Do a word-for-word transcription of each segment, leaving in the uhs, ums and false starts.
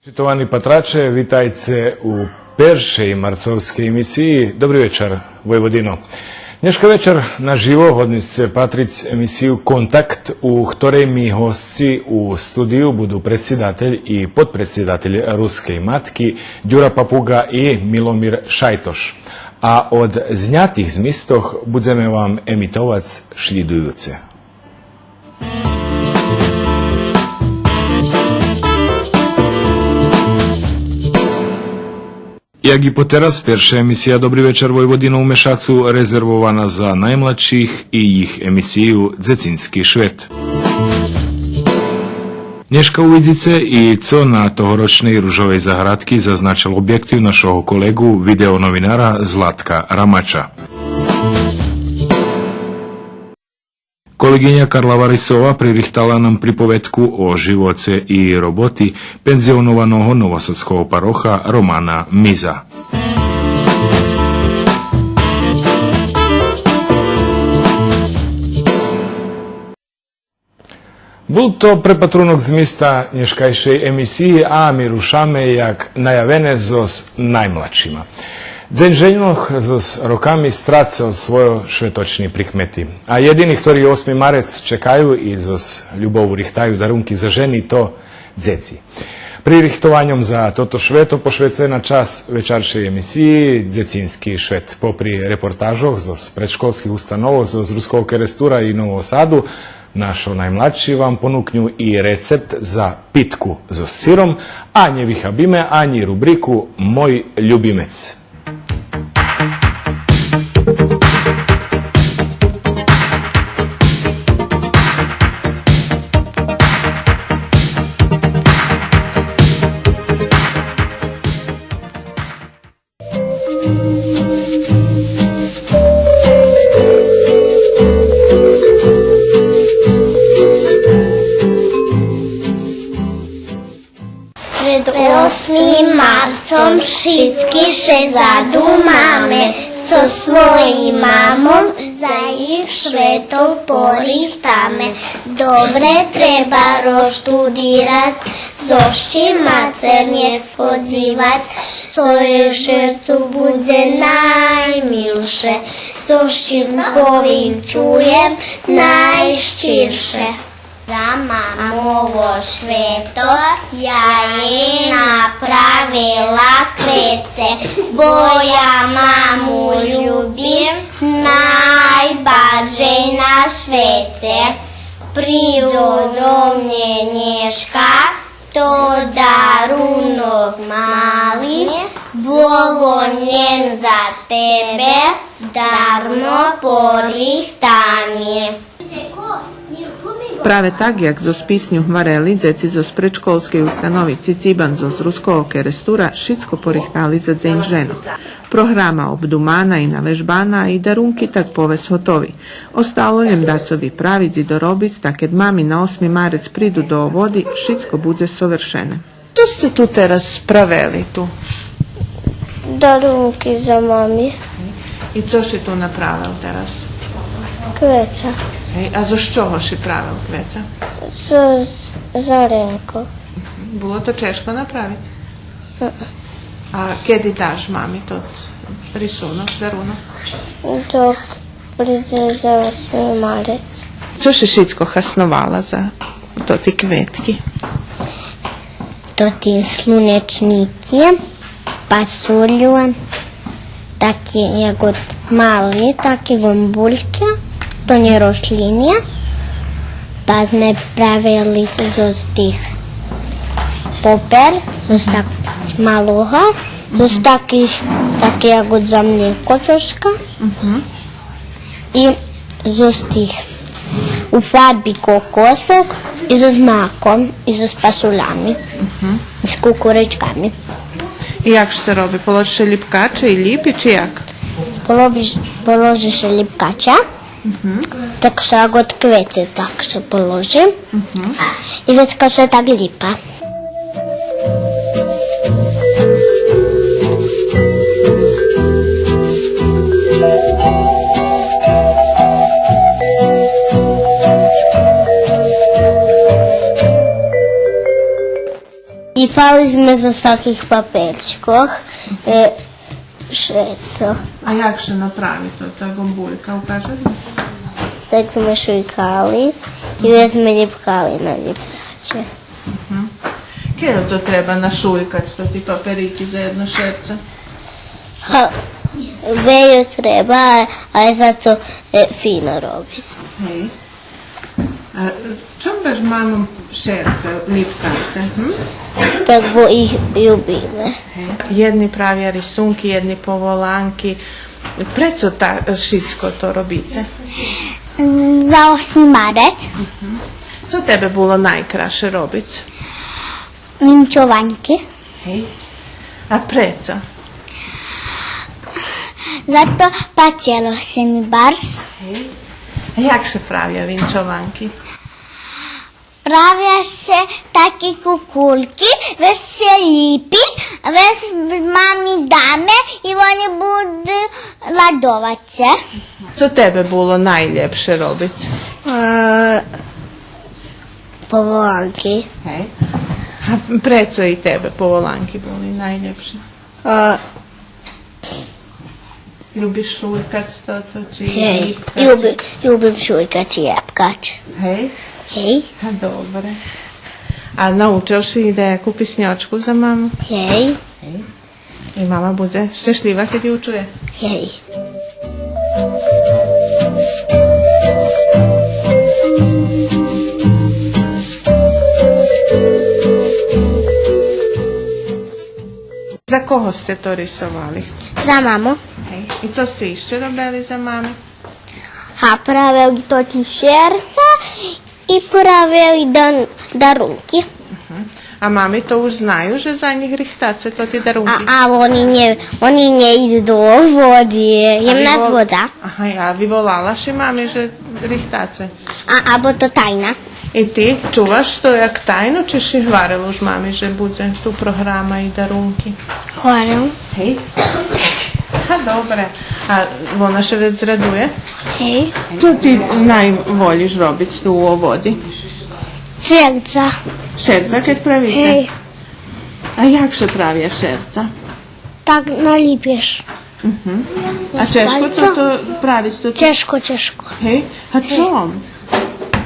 Почитовани патраче, витайце у першей марцовскей емисиї Добри вечар, Войводино. Нєшка вечар наживо годни сце патриц емисию Контакт, у хторей ми госци у студию буду предсидатель и подпредсидатель Рускей матки Дюра Папуґа и Миломир Шайтош. А од знятих змистох будземе вам емитовац шлїдуюце. Як и потераз, перша емисия Добри вечар, Войводино у мешацу резервована за наймладших и їх емисию Дзецински швет. Нєшка увидзице и цо на тогорочней Ружовей заградки зазначел обєктив нашого колеґу, видеоновинара Златка Рамача. Колеґиня Карла Варисова пририхтала нам приповедку о живоце и роботи пензионованого новосадского пароха Романа Миза. Бул то препатрунок змиста нєшкайшей емисиї, а ми рушаме, як наявене, зоз наймладшима. Дзень женох зоз роками страцел свойо шветочни прикмети. А єдини хтори осми марец чекаю и зоз любову рихтаю дарунки за жени, то дзеци. Пририхтованьом за тото швето пошвецена часц вечаршей емисиї Дзецински швет. Попри репортажох зоз предшколских установох зоз Руского Керестура и Нового Саду, нашо наймладши вам понукню и рецепт за питку зоз сиром, а нє вихабиме анї рубрику Мой любимец. Пред осмим марцом шицки ше задумаме, зоз своїм мамом за їх швето порихтаме. Добре треба роштудирац, зоз чим ма ше нєсподзивац, цо єй шерцу будзе наймилше, зоз чим повинчуєм найщирше. За мамово швето я єй направела квеце, бо я маму любим найбаржей на швеце. Придо до мнє нєшка, то дарунок мали, бо вон лєм за тебе дармо порихтани. Праве так, як зоз писню гварели, дзеци зоз предшколскей установи Цицибан зоз Руского Керестура шицко порихтали за Дзень женох. Програма обдумана и належбана, и дарунки так повесц готови. Остало лєм дацо виправиц и доробиц, та кед мами на осми марец приду до оводи, шицко будзе совершене. Цо сце ту тераз справели ту? Дарунки за мами. И цо ши ту направел тераз? Квеца. Гей, а зоз чого ши правел квеца? Зоз заренкох. Було то чежко направиц? Мгм. А кеди даш мами тот рисунок, дарунок? Док придзе за осми марец. Цо ши шицко хасновала за тоти кветки? Тоти слунечнїки, пасулю, таки як от мали, таки гомбульки, то нє рошлїни. Па зме правели зоз тих папер, зоз так малого, зоз таких, таки як от за млєко цошка. Мгм. И зоз тих у фарби кокосок, и зоз маком, и зоз пасулями, и з кукуречками. И як ше то роби? Положи ше лїпкача и лїпи, чи як? Положи, положи ше лїпкача, так ше як од квеце, так ше положи. И вецка ше так лїпа. И Лїпали зме зоз таких паперчкох, е, шерцо. А як ше направи тота ґомбулька, укажеш? Так зме шуйкали и вец зме лїпкали на лїпкаче. Мгм. Кельо то треба нашуйкац тоти паперики за єдно шерце? Га, вельо треба, а, а зато, е, фино робиц. Гей. А чом баш, мамо, шерца лїпкаце, гм? Так, бо их любиме. Гей. Єдни правя рисунки, єдни поволанки. Прецо та, шицко то робице? За осми марец. Мгм. Цо тебе було найкрасше робиц? Винчованки. Гей. А прецо? Зато пачело ше ми барз. Гей. А як ше правя винчованки? Правя ше таки кукульки, вец ше лїпи, вец мами даме и вони буду ладовац. Цо тебе було найлєпше робиц? Е, поволанки. Гей. А прецо и тебе поволанки були найлєпше? Е, Любиш шуйкац тото, чи... Гей, лїпкац, любим, чи любим шуйкац и лїпкац. Гей? Гей. А, добре. А научел ши и даяку писньочку за маму? Гей. Гей. И мама будзе щешлїва кед ю чує. Гей. За кого сце то рисовали? За маму. Гей. И цо сце ище робели за мами? А правели тоти шерца и правели дан-, дарунки. Мгм. А мами то уж знаю же за нїх рихтаце тоти дарунки? А, а вони нє, вони нє иду до води. Им нас водза. Ага, а виволала ши мами же рихтаце? А, або то тайна. И ти чуваш то як тайну, чи ши гварел уж мами же будзе ту програма и дарунки? Гварел. Гей. Ха, добре. А вона ше вец зрадує? Гей. Цо ти найволїш робиц ту у оводи? Шерца. Шерца кед правице? Гей. А як ше правя шерца? Так налїпиш. Мгм. А чежко то, то правиц то? Чежко, чежко. Гей? А чом?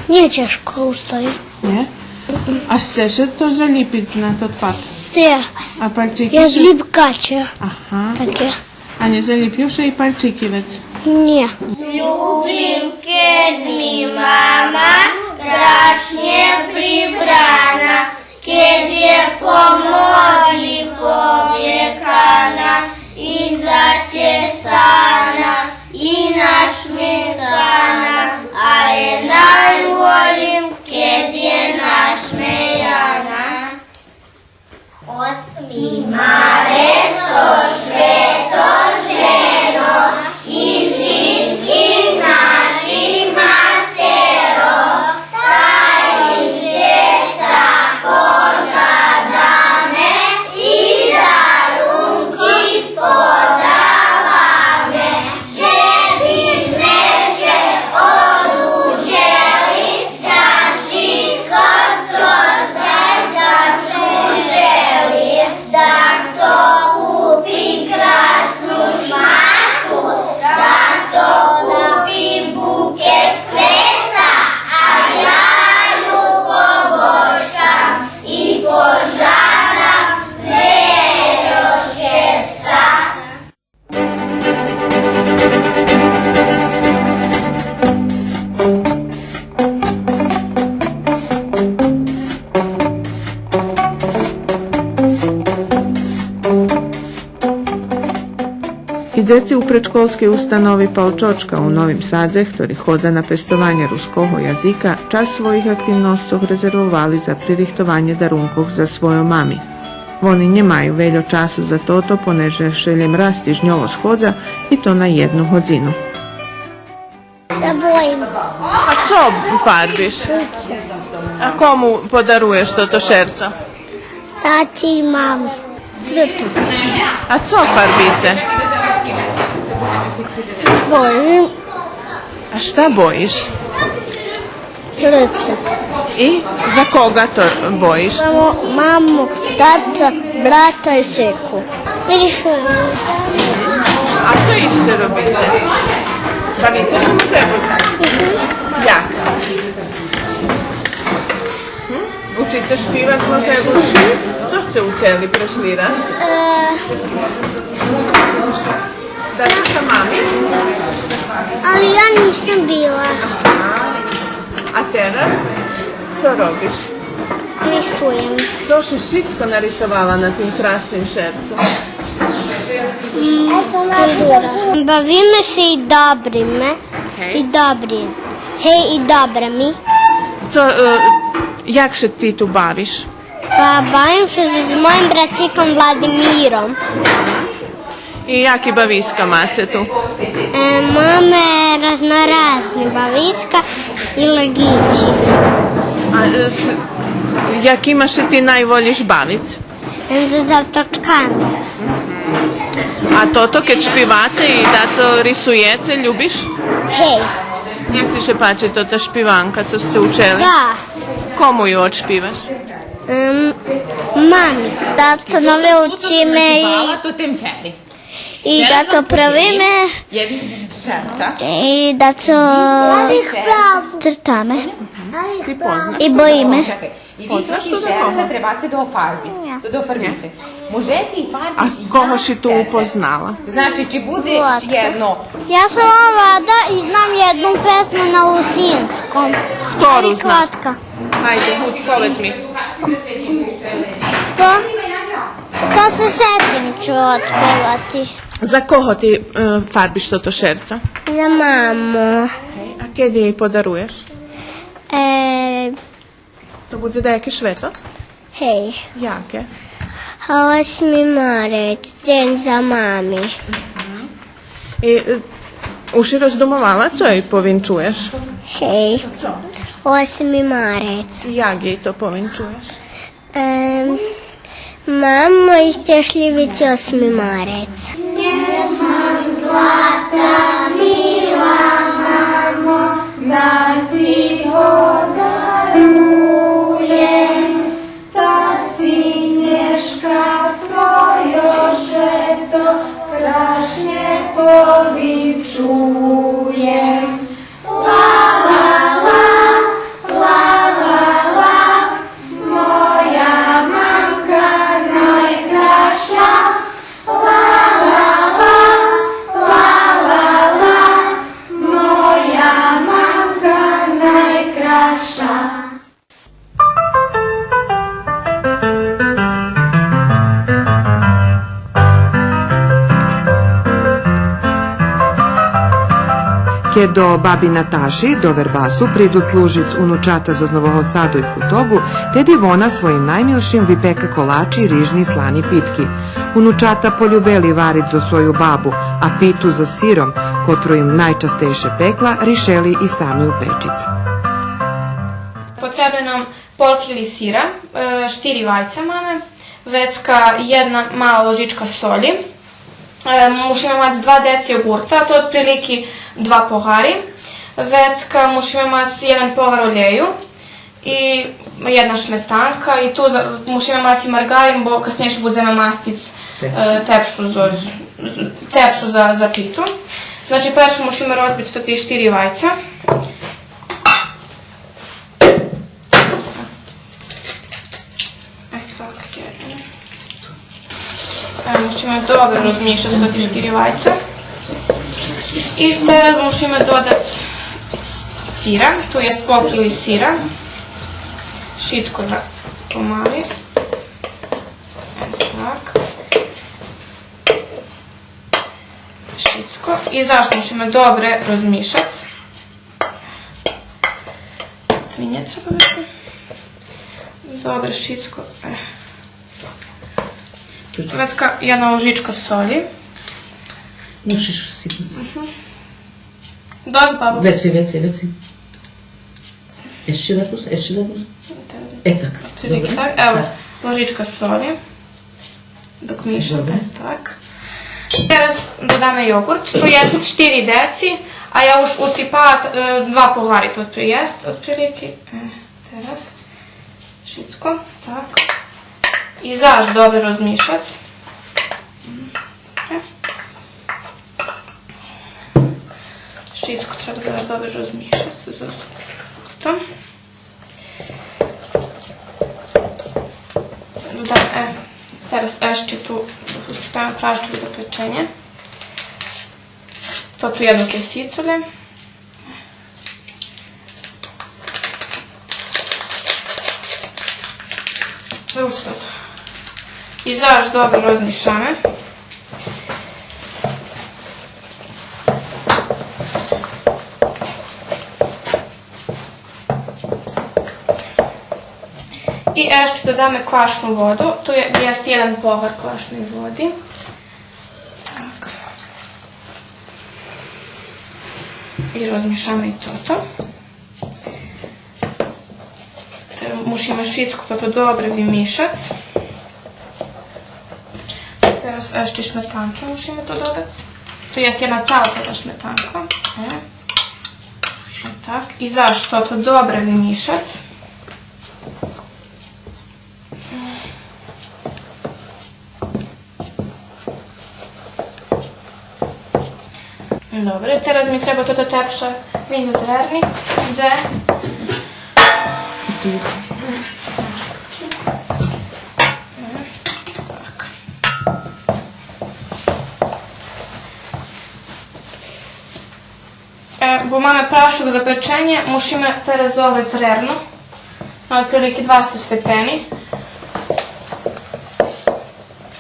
Нє чежко, устає. Нє? А сцеш то залїпиц на тот пат? Сце. А пальчики? Я злїпкаче. Ага. Таке. А нє залїплюєш и пальчики вец? Нє. Любим кед ми мама крашнє прибрана, кед є по моди поблєкана, и зачесана, и нашминкана, а є найволїм, кед є нашмеяна. Осми марец, то швето жено, и шицких наших мацерох, та ище ше пожадаме и дарунки подаваме, же би зме ше одлужели за шицко цо зме заслужели. Дахто купи красну шмату, дахто купи букет квеца, а я ю побочкам и пожадам вельо щесца. И дзеци у предшколскей установи Палчочка у Новим Садзе, хтори ходза на пестованє руского язика, час своїх активносцох резервовали за пририхтованє дарункох за свойо мами. Вони нємаю вельо часу за тото, понеже ше лєм раз тижньово сходза, и то на єдну годзину. Я боїм. А цо фарбиш? Шерца. А кому подаруєш тото шерцо? Тати и мами. Црто. А цо фарбице? Боїм. А шта боїш? Шерца. И за кога то боїш? Маму, маму, тата, брата и секу. Рисуєме. А цо ище робице? Бавице ше, може буц? Як? Учице шпивац, може буц? Цо сце учели прешли раз? Е, Дацо са мами? Али я нисам била. А тераз? Цо робиш? Рисуєм. Цо ши шицко нарисовала на тим красним шерцу? М, кандура. Бавиме ше и добриме. Гей. И добри. Гей, и добре ми. Цо, е, як ше ти ту бавиш? Па, бавим ше з, з моїм братиком Владимиром. И яки бависка маце ту? Е, маме разноразни бависка и леґичи. А, е, з якима ше ти найволїш бавиц? Е, з авточками. А тото, кед шпиваце и дацо рисуєце, любиш? Гей. Як ци ше пачи тота шпиванка, цо сце учели? Бас. Кому ю одшпиваш? Ем, мами. Дацо нове учиме и, и дацо правиме, и дацо цртаме. Ти познаш? И боїме. Чекай, и ви тоти шерца требаце да офарбице, да офарбице. Можеце и фарбиц. А кого ши ту упознала? Значи, чи будзе єдно. Я сом Влада и знам єдну песню на русинском. Хтору знаш? Айде, гуд, поведз ми. Ка, ка се сетим чу одпевати. За кого ти, е, фарбиш тото шерца? За маму. А кеди єй подаруєш? Е, То будзе даяке швето? Гей. Яке? Осми марец, дзень за мами. И, е, уж ши роздумовала цо єй повинчуєш? Гей. Цо? Осми марец. Як єй то повинчуєш? Ем, Мамо, и щешлїви осми марец. Нєшка твойо шето крашнє повинчуєм. Кед до баби Наташи, до Вербасу, приду служиц унучата зоз Нового Саду и Футогу, теди вона своїм наймилшим випека колачи, рижни, слани питки. Унучата полюбели вариц зоз свою бабу, а питу зоз сиром, котру им найчастейше пекла, ришели и сами упечиц. Потребне нам пол кили сира, е, штири вайца маме, вецка єдна мала ложичка соли, е, мушиме мац два деци йоґурта, то одприлики два погари, вецка мушиме мац єден погар олєю и єдна шметанка, и ту за-, мушиме мац и марґарин, бо каснєйше будземе масциц, е, тепшу за, з-, тепшу за, за питу. Значи, перше мушиме розбиц тоти штири вайца. Е, так, є. Е, мушиме добре розмишац тоти штири вайца. И тераз мушиме додац сира, то єст пол кили сира. Шицко так помали. Е, так. Шицко. И заш мушиме добре розмишац. Ми нє треба вецей. Добре, шицко. Е. Вецка єдна ложичка соли. Мушиш сипнуц. Мгм. Досц, бабо. Вецей, вецей, вецей. Ище лєпо, ище лєпо. Е, так. Отприлики добре. Так. Ево, так. Ложичка соли. Док мишаме, добре. Так. Тераз додаме йоґурт, то єст штири деци, а я уж усипала, е, два погари, то, то єст, отприлики. Е, Раз. Шицко, так. И заш добре розмишац. Добре. Шицко треба заш добре розмишац з цукром. Додам, е, тераз ище ту, ту сипаєме прашок за печенє. Тоту єдну кесицу лєм. Ево тото. И заш добре розмишаме. И ище додаме квашну воду. Ту є, єст єден погар квашней води. Так. И розмишаме и тото. Тераз мушиме шицко тото добре вимишац. Тераз ище шметанки мушиме ту додац. То єст єдна цала тота шметанка. Е. Так. И заш тото добре вимишац. Добре, тераз ми треба тото тепша виньдзу з рерни. Дзе? Ту. Так. Е, бо маме прашок за печенє, мушиме тераз зогрец рерну на отприлики двасто степени.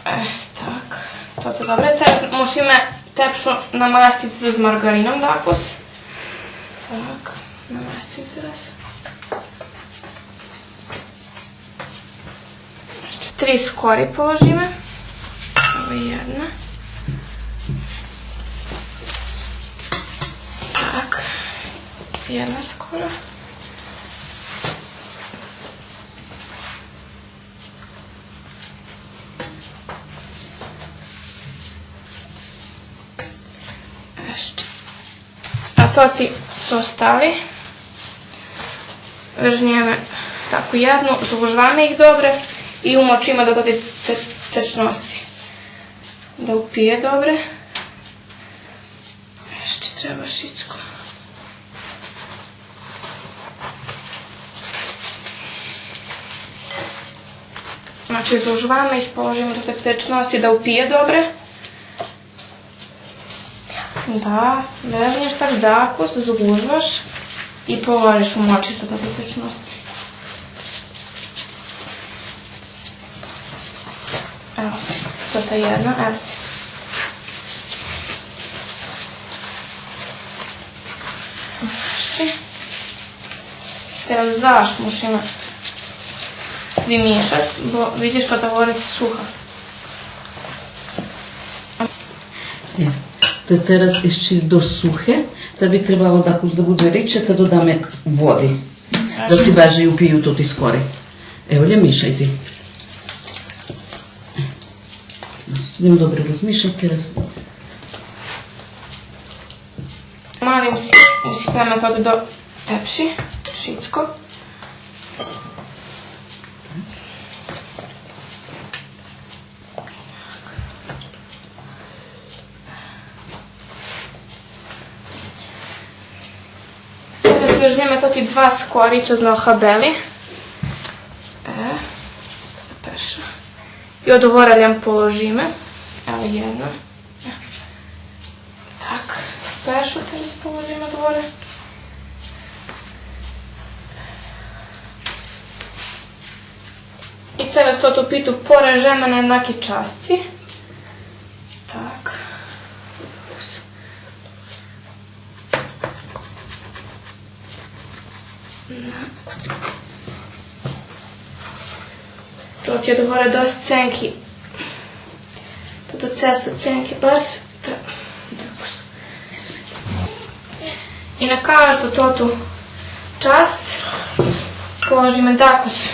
Е, так, тото добре. Тераз мушиме тепшу намасциц з маргарином дакус. Так, намасцим тераз. Три скори положиме. Ево єдна. Так. Єдна скора. Ище. А тоти цо остали, вержнєме таку єдну, згужваме их добре и умочиме до тоти те-, течносци. Да упиє добре. Ище треба шицко. Значи, згужваме их, положиме до тоти течносци да упиє добре. Да, вежнєш так дакус, згужваш и положиш, умочиш до тоти течносци. Ево, тота єдна, ево. Ще. Тераз заш мушиме вимишац, бо видзиш, тота вода суха. Е, то тераз ище досц сухе, та би требало дакус да будзе ридше, та додаме води. Да ци баржей упию тоти скори. Ево, лєм мишай ци. З нїм добре розмишай тераз. Мали усип-, усипеме тото до тепши, шицко. Тераз вежнєме тоти два скори цо зме охабели. Е, перша. И одгора лєм положиме. Ево єдна. Так, першу тераз положиме одгора. И тераз тоту питу порежеме на єднаки часци. Так. Тоти одгоре досц ценки. Тото цесто ценке барз, та дакус. И на кажду тоту часц положиме дакус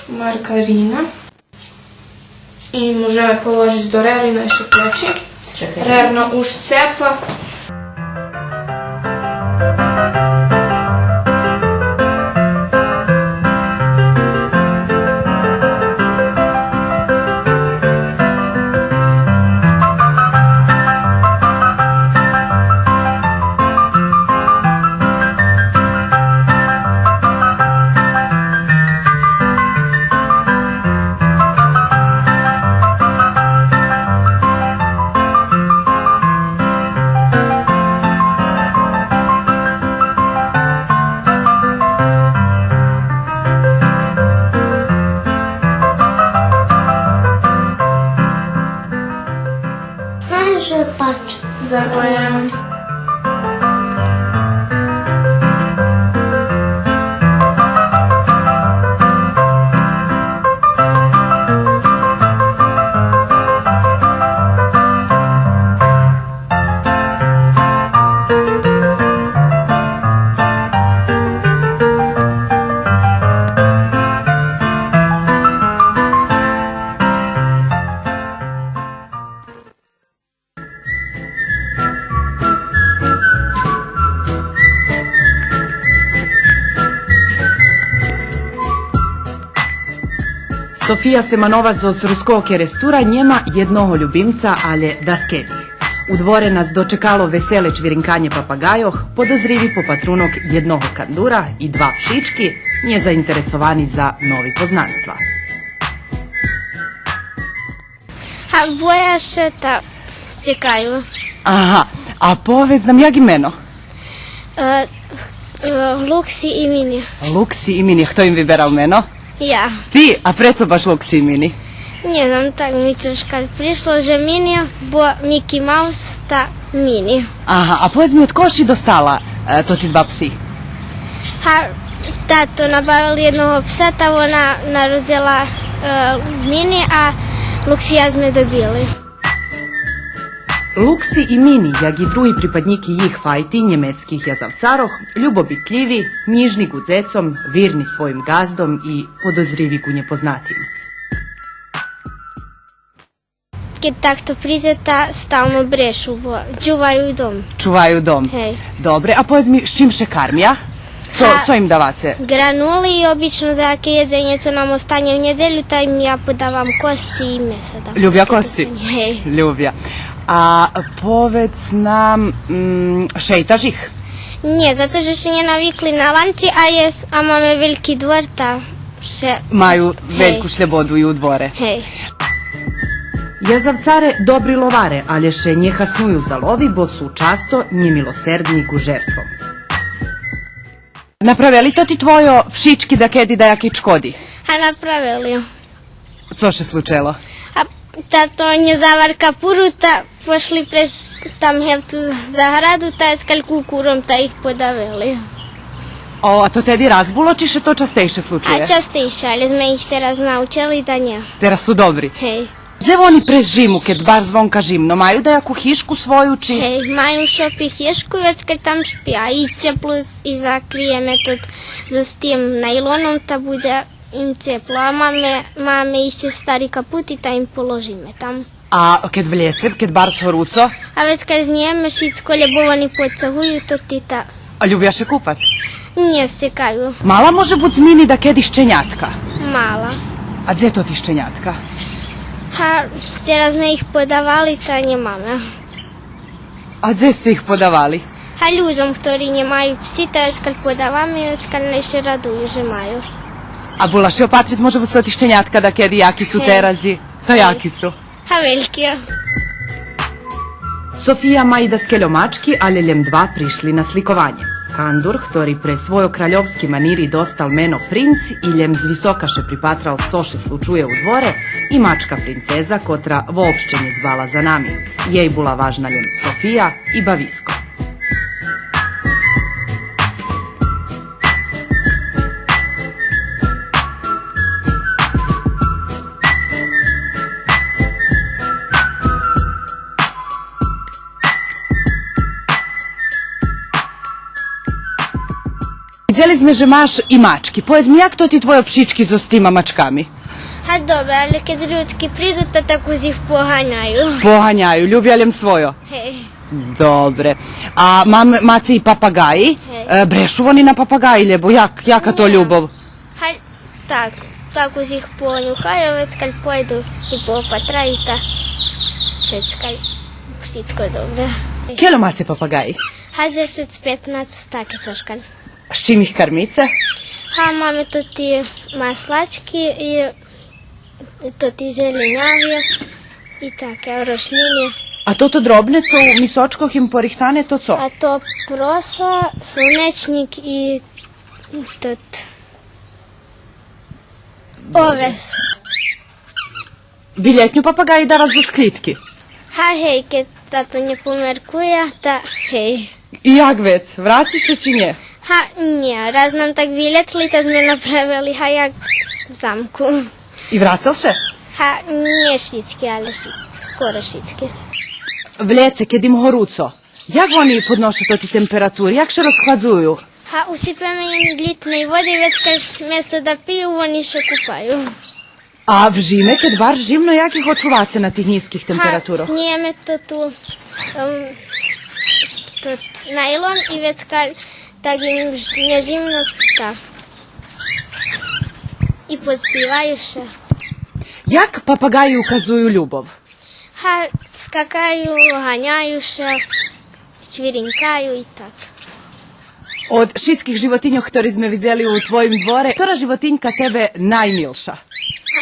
маргарина. И можеме положиц до рерни, но ище печи. Чекай. Рерна уж цепла. Шепач. Захвалям. София Семанова зоз Руского Керестура нєма єдного любимца, алє даскеди. У дворе нас дочекало веселе чвиринканє папагайох, подозриви попатрунок єдного кандура и два пшички, нєзаинтересовани за нови познанства. А боя ше та цекаю. Ага, а поведз нам, як им мено? Е, е, Лукси и Мини. Лукси и Мини, хто им виберал мено? Я. Ти? А прецо баш Лукси и Мини? Нє знам, так ми цошкаль пришло же Мини, бо Мики Маус та Мини. Ага, а поведз ми, од кого ши достала, е, тоти два пси? Га, тато набавел єдного пса, та вона народзела, е, Мини, а Луксия зме добили. Лукси и Мини, як и други припаднїки їх файти, нємецких язавцарох, любобитлїви, нїжни ґу дзецом, вирни своїм ґаздом и подозриви ґу нєпознатим. Кед тато придзе, та стално брешу, бо чуваю дом. Чуваю дом. Гей. Добре, а поведз ми, з чим ше кармя? Цо, га, цо им даваце? Ґранули и обично таке єдзенє цо нам останє в нєдзелю, та им я подавам косци и месо там. Любя косци? Гей. Любя. А поведз нам, м, шейташ их? Нє, зато же ше нє навикли на ланци, а єст, а маме вельки двор, та ше... Маю вельку шлєбоду и у дворе. Гей. Язавцаре добри ловаре, алє ше нє хасную за лови, бо су часто нємилосердни ґу жертвом. Направели тоти твойо пшички дакеди даяки чкоди? А направели. Цо ше случело? А тато нє завар капуру, та пошли през там гевту заграду, та ескаль кукуром, та их подавели. О, а то теди раз було, чи ше то частейше случує? А частейше, алє зме их тераз научели да нє. Тераз су добри? Гей. Дзе вони през жиму, кед барз вонка жимно, маю даяку хижку свою, чи? Гей, маю шопи хижку, вецка там шпя. И цепло, и закриєме тот зоз тим найлоном, та будзе им цепло. А маме, маме ище стари капути, та им положиме там. А кед влєце, кед барз горуцо? А вецка знїме шицко, лєбо вони поцагую, то ти та... А любя ше купац? Нє, сцекаю. Мала, може буц, Мини дакеди щенятка? Мала. А дзе тоти щенятка? Га, тераз зме их подавали, та нємаме. А дзе сце их подавали? Га, людзом, хтори нємаю пси, та вецка подаваме и вецка най ше радую же маю. А була ше опатриц, може буц, тоти щенятка дакеди, яки су терази? Та яки су? Га, вельки. София ма и даскельо мачки, алє лєм два пришли на сликованє. Кандур, хтори пре свойо кральовски манири достал мено Принц и лєм звисока ше припатрал цо ше случує у дворе, и мачка Принцеза, котра вообще нє дзбала за нами. Єй була важна лєм София и бависко. Видзели зме же маш и мачки. Поведз ми, як тоти твойо пшички зоз тима мачками? Га, добре, алє кед людски приду, та так уж их поганяю. Поганяю, любя лєм свойо. Гей. Добре. А мам-, маце и папаґаї? Гей. Е, брешу вони на папаґаї, лєбо як, яка то любов? Га, так, так уж их понюхаю, вецка пойду и попатраю та вецка шицко добре. Кельо маце папаґаї? Га, дзешец, петнац, таке цошка. З чим их кармице? Га, маме тоти маслачки и тоти желєняви и таке, рошлїни. А тото дробне, цо у мисочкох им порихтане, то цо? А то просо, слунечнїк и тот овес. Ви лєтньо папаґаї давац зоз клїтки? Га, гей, кед Тато нє померкує, та гей. И як вец, врациш ше чи нє? Га, нє, раз нам так вилєтли, та зме направели, га, як замку. И врацел ше? Га, нє шицки, але шиц-, скоро шицки. В лєце, кед им горуцо, як вони подноша тоти температури, як ше розхладзую? Га, усипеме им лїтней води, вецка место да пию, вони ше купаю. А в жиме, кед барз жимно, як их очуваце на тих нїзких температурох? Га, змиєме то ту, ем, тот найлон и вецка так им ж-, нє жимно, та. И позбиваю ше. Як папаґаї указую любов? Га, скакаю, ганяю ше, чвиринкаю и так. Од шицких животиньох хтори зме видзели у твоїм дворе, хтора животинька тебе наймилша?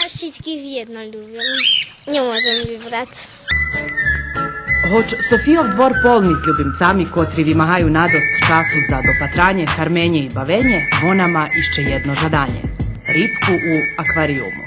А шицких вєдно любим. Нє можем вибрац. Гоч Софийов двор полни з любимцами котри вимагаю надосц часу за допатранє, карменє и бавенє, вона ма ище єдно жаданє. Рибку у аквариюму.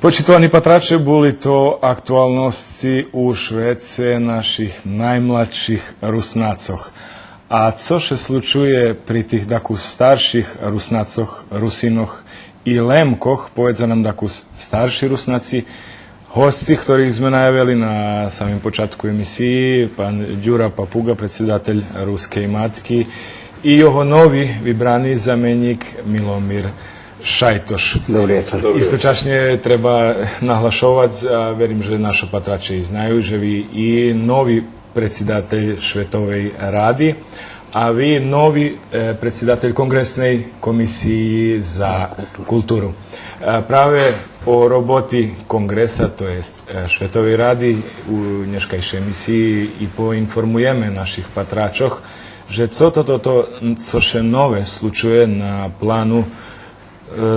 Почитовани патраче, були то актуалносци у швеце наших наймладших Руснацох. А цо ше случує при тих дакус старших Руснацох, Русинох и Лемкох, поведза нам дакус старши Руснаци, госци хторих зме наявели на самим початку емисиї, пан Дюра Папуґа, предсидатель Рускей матки, и його нови вибрани заменїк Миломир Шайтош. Добри вечар. Источашнє треба наглашовац, а верим же нашо патраче и знаю, же ви и нови предсидатель Шветовей ради, а ви нови, е, предсидатель Конґресней комисиї за културу. Е, праве о роботи Конґреса, то єст, е, Шветовей ради, у нєшкайшей емисиї и поинформуєме наших патрачох же цо тото, то, цо ше нове случує на плану, е,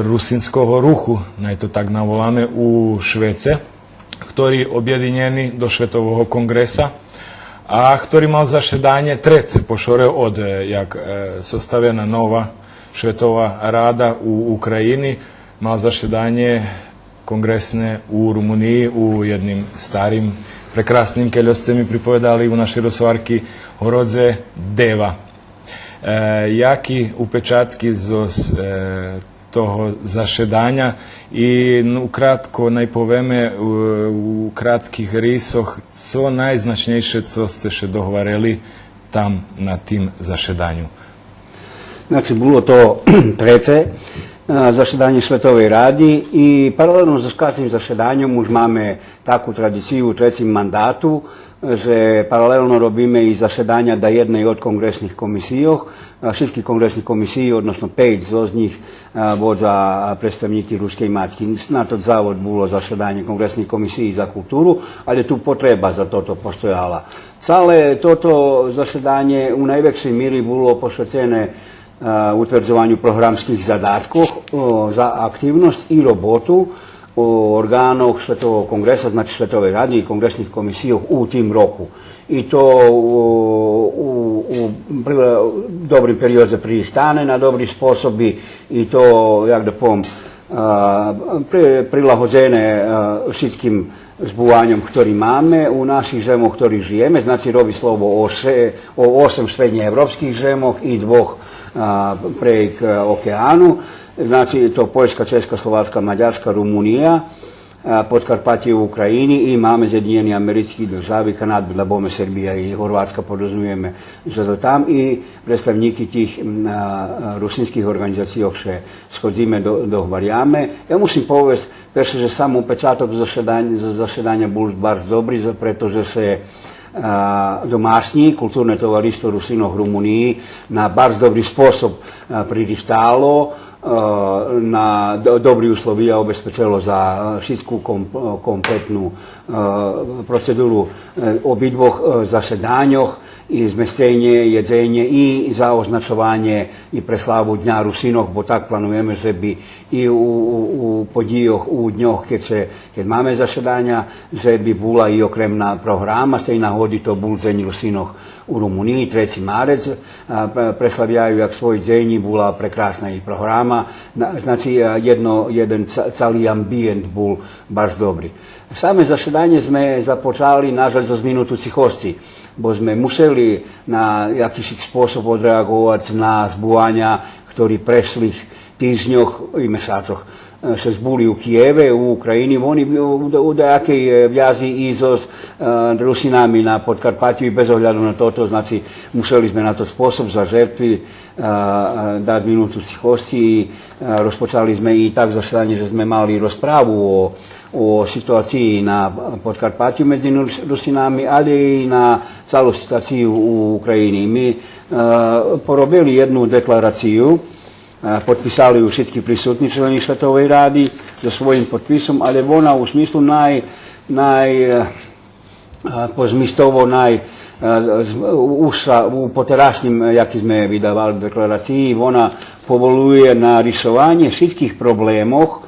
русинского руху, най то так наволаме, у швеце, хтори обєдинєни до Шветового конґреса, а хтори мал зашеданє треце по шоре од, е, як, е, составена нова Шветова рада у України, мал зашеданє конґресне у Румуниї, у єдним старим, прекрасним, кельо сце ми приповедали у нашей розговарки, городзе Дева. Е, яки упечатки зоз, е, того зашеданя и, ну, кратко най повеме, у, у кратких рисох, цо найзначнєйше цо сце ше договарели там на тим зашеданю? Значи, було то треце, е, зашеданє Шветовей ради и паралелно зоз каждим зашеданьом уж маме таку традицию у трецим мандату, же паралелно робиме и зашеданя даєдней од конґресних комисийох, а, шицки конґресни комисиї, односно пейц зоз нїх, а, водза представнїки Рускей матки. На тот завод було зашеданє Конґресней комисиї за културу, але ту потреба за тото постояла. Цале тото зашеданє у найвекшей мири було пошвецене, а, утвердзованю програмских задаткох, о, за активносц и роботу у орґанох Шветового конґреса, значи Шветовей ради и конґресних комисийох у тим року. И то у, у, у при-, добрим периодзе прилїхтане на добри способи, и то, як да повем, а, при-, прилагодзене, а, шицким збуваньом хтори маме у наших жемох, хтори жиєме, значи, роби слово о ше-, о осем штреднєевропских жемох и двох, а, прейґ, а, океану. Значи, то Польска, Чешка, Словацка, Мадярска, Румуния, а, Подкарпатє у України и маме Зєдинєни Америцки Держави, Канаду, да боме Сербия и Горватска, подразумиєме же то там, и представнїки тих, м, а, а, русинских орґанизацийох ше сходзиме, до-, договаряме. Я мусим повесц, перше, же сам упечаток зашеданя, за-, зашеданя бул барз добри, за-, прето же ше А, домашнї, Културне товариство Русинох Румуниї на барз добри способ, а, пририхтало, а, на д-, добри условия обезпечело за, а, шицку ком-, комплетну, а, процедуру, е, обидвох, е, заседаньох, и змесценє, єдзенє и за означованє и преславу Дня Русинох, бо так плануєме же би и у, у, у подїйох, у дньох кед ше, кед маме заседаня, же би була и окремна програма, з тей нагоди то бул Дзень Русинох у Румуниї, треци марец, а, пре-, преславяю як свой дзень и була прекрасна и програма. На-, значи, а, єдно, єден ца-, цали амбиєнт бул барз добри. Саме заседанє зме започали, нажаль, зоз минуту цихосци, бо зме мушели на якишик способ одреаґовац на збуваня, хтори прешлих тижньох и месацох, е, ше збули у Києве, у України. Вони у, у, у даякей, е, вязи и зоз, е, Русинами на Подкарпатю и без огляду на тото, значи, мушели зме на тот способ за жертви, е, е, дац минуту цихосци и, е, розпочали зме и так заседанє же зме мали розправу о, о ситуациї на Подкарпатю медзи Рус-, Русинами, але и на цалу ситуацию у України. Ми, е, поробели єдну декларацию, е, подписали ю шицки присутни члени Световей ради зоз своїм подписом, але вона у смислу най-, най-, е, а, позмистово най-, а, з-, у, у са-, у потерашнїм, а, яки зме видавали декларациї, вона поволує на ришованє шицких проблемох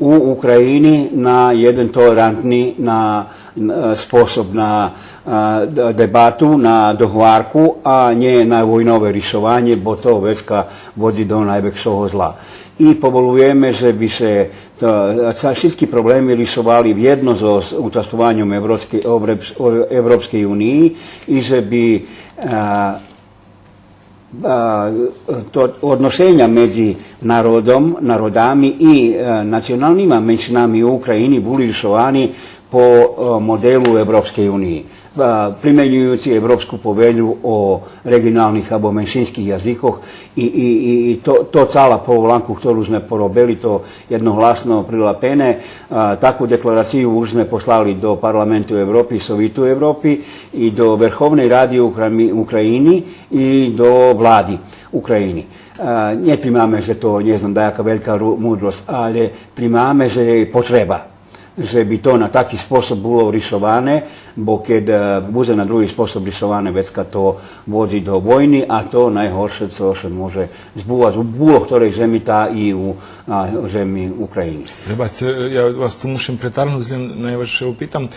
у України на єден толерантни, на, на способ, на, а, д-, дебату, на договарку, а нє на войнове ришованє, бо то вецка водзи до найвекшого зла. И поволуєме же би ше та, а, ца-, шицки проблеми ришовали вєдно зоз участвованьом Европскей, Европс-, Европскей униї и же би, а, а, то одношеня медзи народом, народами и, а, националнима меншинами у України були ришовани по, а, моделу Европскей униї, а, применююци Европску повелю о реґионалних або меншинских язикох и, и, и, и то, то цала поволанку, хтору зме поробели, то єдногласно прилапене. А, таку декларацию уж зме послали до Парламенту Европи, Совиту Европи и до Верховней ради Укра-, України и до влади України. А, нє тримаме же то, нє знам, даяка велька ру-, мудросц, але тримаме же є потреба же би то на таки способ було ришоване, бо кед, е, будзе на други способ ришоване, вецка то водзи до войни, а то найгорше цо ше може збувац у було хторей жеми, та и у, а, жеми України. Пребачце, я вас ту мушим претаргнуц, лєм найважнїйше питам.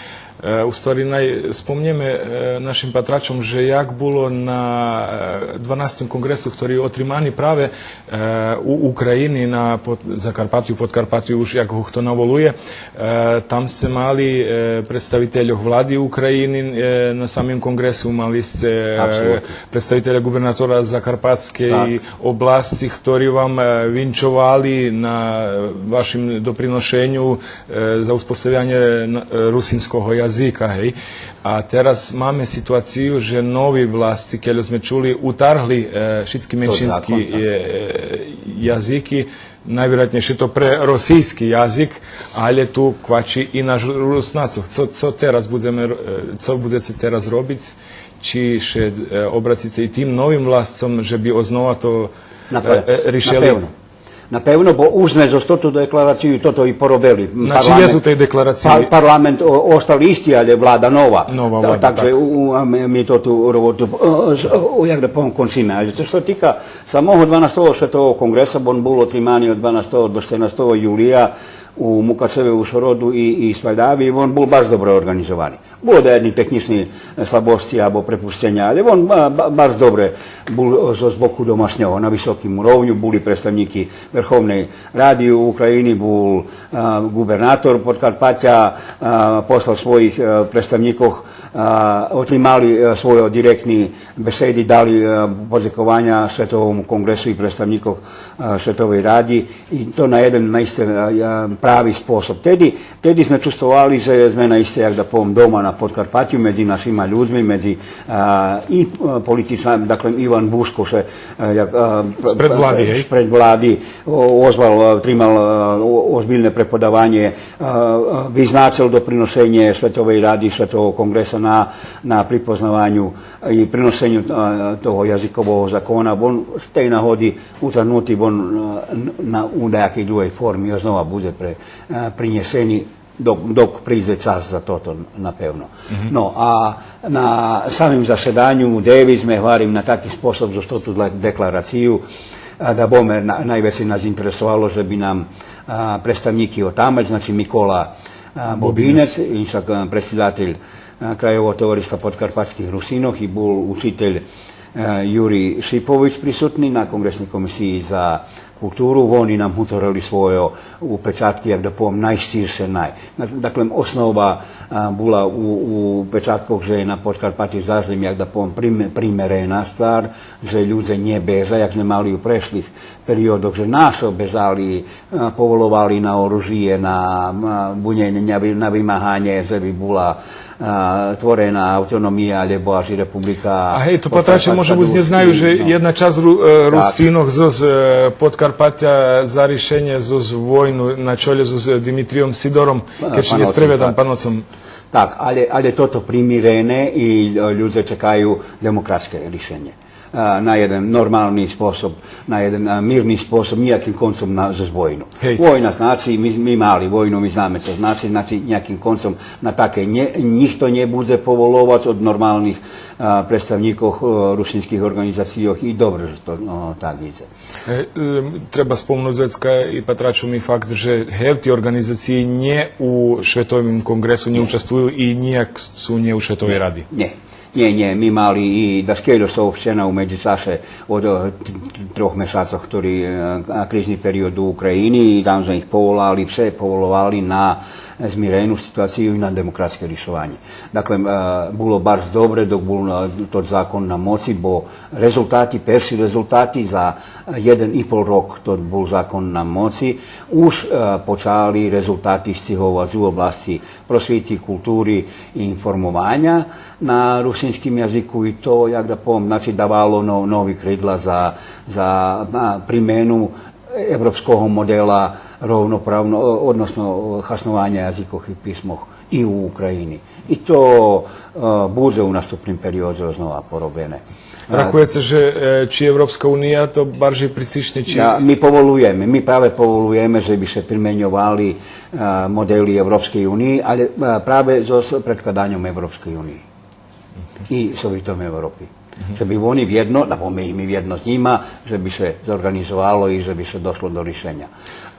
Е, у ствари, най спомнєме, е, нашим патрачом же як було на, е, дванастим конґресу, хтори отримани праве, е, у України, на Под-, Закарпатю, Подкарпатю, уж як го хто наволує, е, там сце мали, е, представительох влади України, е, на самим конґресу, мали сце, е, представителя ґубернатора Закарпатскей обласци, хтори вам, е, винчовали на вашим доприношеню, е, за успоставянє на-, е, русинского язика, гей. А тераз маме ситуацию же нови власци, кельо зме чули, утаргли, е, шицки меншински, е, язики, найвироятнєйше то пре росийски язик, але ту квачи и на Руснацох. Цо, цо тераз будземе ро-, е, цо будзеце тераз робиц? Чи ше, е, обрацице и тим новим власцом же би ознова то, е, ришели? Напевно. Напевно, бо уж зме зоз тоту декларацию тото и поробели. Значи, єст у тей декларациї. Парламент остал исти, але влада нова. Нова влада, так. Так же ми тоту роботу, е, як да повем, кончиме. Але цо ше тика самого дванастого Светового конґреса, бо вон бул отримани од дванастого до штернастого юлия у Мукачеве, у Шороду и, и Сваляви, и вон бул баш добре орґанизовани. Було даєдни технїчни, е, слабосци або препущеня, але вон, а, ба-, барз добре бул, о, зоз боку домашнього на високим уровню, були представнїки Верховней ради України, бул, а, ґубернатор Подкарпатя, а, послал своїх, е, представнїкох, а, отримали, е, свойо директни беседи, дали, е, подзекованя Световому конґресу и представнїкох, е, Световей ради. И то на єден наисце, е, прави способ. Теди, теди зме чувствовали же зме наисце, як да повем, дома на Подкарпатю, медзи нашима людзми, медзи, а, и, а, политичним, даклем, Иван Бушко ше, а, як, а, Спред влади, гей? Спред влади, о-, озвал, а, тримал, а, о-, озбильне преподаванє, а, а, визначел доприношенє Световей ради, Светового конґреса на, на припознаваню и приношеню, а, того язикового закона, бо он з тей нагоди утргнути, бо он, а, н-, на, у даякей другей форми ознова будзе пре-, а, принєсени док, док придзе час за тото, напевно. Но, а на самим заседаню девели зме, гварим, на таки способ зоз тоту дла-, декларацию, а, да бо ме на-, найвецей нас интересовало же би нам, а, представнїки отамаль, значи Микола, а, Бобинец, иншак, а, предсидатель, а, Краєвого товариства подкарпатских Русинох и бул учитель, а, Юрий Шипович присутни на Конґресней комисиї за културу, вони нам гуторели свойо упечатки, як да повем, найширше, най-. Дак-, даклем, основа, а, була у, у печаткох же на Подкарпатю завше, як да повем, прим-, примерена ствар, же людзе нє бежа, як зме мали у прешлих периодох, же нашо бежали, а, поволовали на оружиє, на, на бунєнє, на ви-, на вимаганє, же би була а, творена автономия, алєбо аж и република. А гей, то патраче може буц нє знаю же єдна часц Ру-, е, Русинох зоз, е, Подкарпатя за ришенє зоз войну на чолє зоз, е, Димитриом Сидором, кед ше нє спреведам, Паноцом. Так, алє, алє тото примирене и, е, людзе чекаю демократске ришенє. А, на єден нормални способ, на єден, а, мирни способ, нїяким концом на, зоз войну. Гей. Война, значи, ми, ми мали войну, ми знаме цо значи, значи, нїяким концом на таке нє, нїхто нє будзе поволовац од нормалних, а, представнїкох, а, русинских орґанизацийох и добре же то, но, так идзе. Е, е, треба спомнуц вецка и патрачом и факт же гевти орґанизациї нє у Шветовим конґресу нє участвую и нїяк су нє у Шветовей ради. Нє. Нє, нє, ми мали и даскельо сообщена у медзичаше од, е, т-, т-, трох мешацох, хтори, е, а, кризни период у України, и там зме их поволали, вше поволовали на змирену ситуацию и на демократске ришованє. Дакле, е, було барз добре док бул, е, тот закон на моци, бо резултати, перши резултати за єден и пол рок тот бул закон на моци, уж, е, почали резултати сциговац у обласци просвити, култури и информованя на русинским язику и то, як да повем, значи, давало но-, нови кридла за, за, а, примену европского модела ровноправно, о-, односно, о, хаснованя язикох и писмох и у України. И то, е, будзе у наступним периодзе ознова поробене. Рахуєце же, е, чи Европска уния то баржей прицишни, чи... Да, ми поволуєме, ми праве поволуєме же би ше применьовали, е, модели Европскей униї, алє, е, праве зоз предкладаньом Европскей униї и Совитом Европи. Же би вони вєдно, да, бо ми, ми вєдно з нїма, же би ше зорґанизовало и же би ше дошло до ришеня.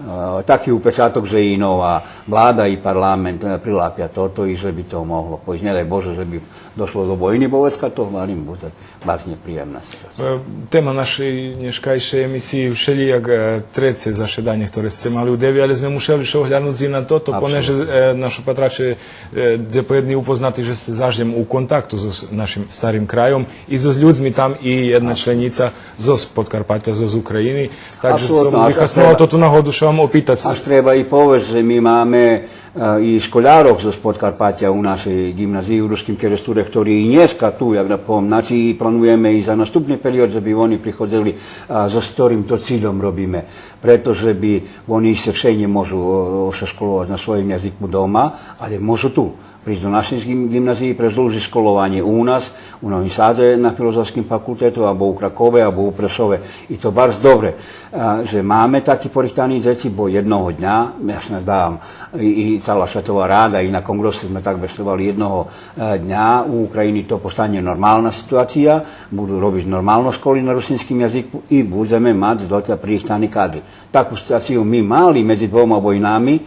Е, таки упечаток же и нова влада и парламент, е, прилапя тото и же би то могло пойсц. Нє дай Боже же би дошло до войни, бо вецка то, гварим, будзе барз нєприємна ситуация. Е, тема нашей нєшкайшей емисиї вшелїяк, е, треце зашеданє хторе сце мали у Деви, алє зме мушели ше огляднуц и на тото, понеже, е, нашо патраче, е, дзепоєдни упознати же сце заш лєм у контакту зоз нашим старим крайом и зоз людзми там и єдна членїца зоз Подкарпатя, зоз України. Так же сом вихасновал тоту нагоду ше вам опитац. Аж треба и повесц же ми маме, е, и школярох зоз Подкарпатя у нашей ґимназиї у Руским Керестуре, хтори и нєшка ту, як да повем, значи, и плануєме и за наступни период же би вони приходзели, а, зоз хторим то цильом робиме. Прето же би вони ище вше нє можу, о, ше школовац на своїм язику дома, алє можу ту присц до нашей ґим-, ґимназиї, предлужиц школованє у нас, у Новим Садзе на Филозофским факултету, або у Кракове, або у Прешове. И то барз добре, а, же маме таки порихтани дзеци, бо єдного дня, я ше наздавам, и, и цала Светова рада, и на конґресе зме так бешедовали, єдного, е, дня у України то постанє нормална ситуация, буду робиц нормално школи на русинским язику и будземе мац дотля пририхтани кадри. Таку ситуацию ми мали медзи двома войнами,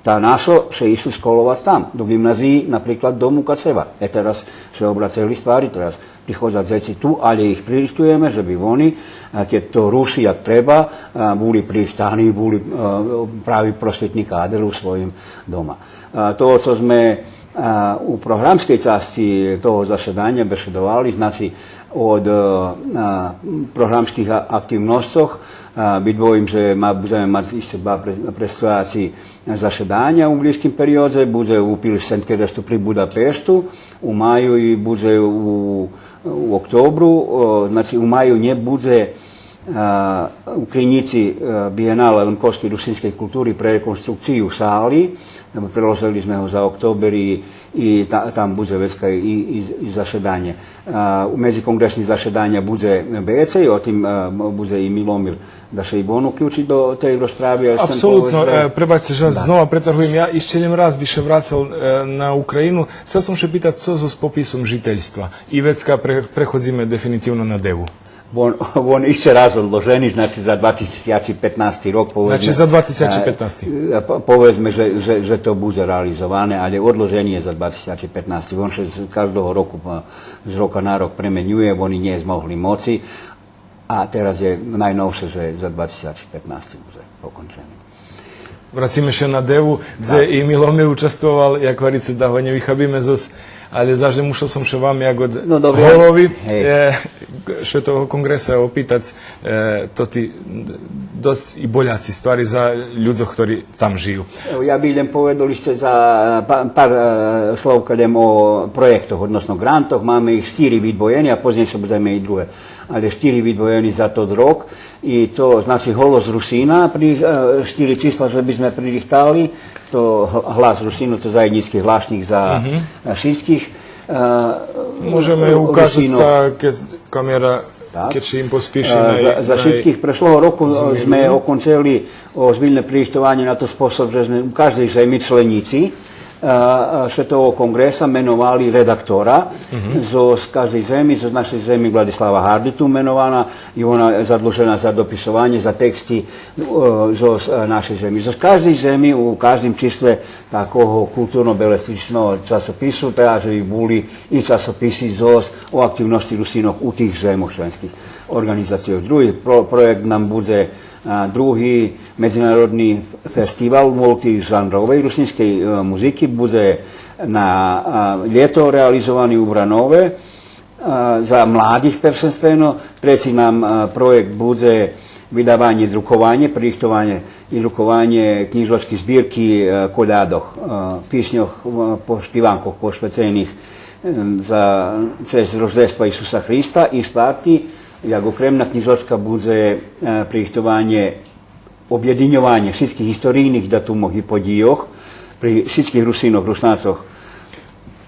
та нашо ше ишли школовац там, до ґимназиї, наприклад, до Мукачева. Е, тераз ше обрацели ствари, тераз приходза дзеци ту, алє их пририхтуєме же би вони, а, кед то руши як треба, а, були пририхтани, були, а, прави просвитни кадер у своїм дома. А, то цо зме А, у програмскей часци того заседаня бешедовали, значи, од, е, а, програмских а-, активносцох, а, видвоїм же ма-, будземе мац ище два пре-, предстояци заседаня у блїзким периодзе, будзе у Пилсенкересту при Будапешту у маю и будзе у, у октобру, о, значи, у маю нє будзе, а, у Кринїци, а, Биєнале лемковскей русинскей култури пре реконструкцию сали, лєбо преложели зме го за октобер и, и та-, там будзе вецка и, и, и заседанє. А, у медзиконґресни заседаня будзе вецей, о тим, а, будзе и Миломир да ше и вон уключи до тей розправи, а сцем Апсолутно, повесц же е, пребачце же вас Да. знова претаргуєм. Я ище лєм раз би ше врацал, е, на Україну. Сцел сом ше питац цо зоз пописом жительства. И вецка пре-, преходзиме дефинитивно на Деву. Вон, вон ище раз одложени, значи за два тисячи петнасти рок, поведзме. Значи за два тисячи петнасти. Е, по-, поведзме же, же, же то будзе реализоване, але одложени є за два тисячи петнасти. Вон ше з каждого року, е, з рока на рок пременює, вони нє змогли моци. А тераз є найновше же за два тисячи петнасти будзе окончени. Врациме ше на Деву, дзе Так. и Миломир участвовал, як гварице, да го нє вихабиме зоз, але заш мушел сом ше вам як од Но, добре. голови, Гей. е, Шветового конґреса опитац, е, тоти досц и боляци ствари за людзох хтори там жию. Ево, я би лєм поведол ище за, е, па-, пар, е, словка лєм о проєктох, односно ґрантох. Маме их штири видвоєни, а познєйше будземе и друге. Але штири видвоєни за тот рок. И то, значи, Голос Русина, при, е, штири числа же би зме пририхтали, то гл-, Глас Русина, то заєднїцки гласнїк за, Мгм. е, шицких, е, Можеме Ру-, указац Русинох. та, кед камера, Так. кед ше им поспиши Е, най-, за, за най- шицких прешлого року, е, зме окончели озбильне пририхтованє на тот способ же зме у каждей жеми членїци, е, е, Шветового конґреса меновали редактора Мгм. зоз каждей жеми, зоз нашей жеми Владислава Гардиту менована, и вона задлужена за дописованє, за тексти, е, зоз, е, нашей жеми. Зоз каждей жеми у каждим числе такого културно-белетристичного часопису, тераз же и були и часописи зоз, о активносци Русинох у тих жемох, членских орґанизацийох. Други про-, проєкт нам будзе, а, други медзинародни фестивал мултижанровей русинскей, е, музики, будзе на, а, лєто реализовани у Вранове, а, за младих першенствено. Треци нам, а, проєкт будзе видаванє, друкованє, пририхтованє и друкованє кнїжочки, збирки, е, колядох, е, писньох, е, по-, шпиванкох пошвецених, е, за чесц Рождества Исуса Христа. И штварти, як окремна кнїжочка, будзе, е, пририхтованє, обєдиньованє шицких историйних датумох и подїйох при шицких Русинох, Руснацох,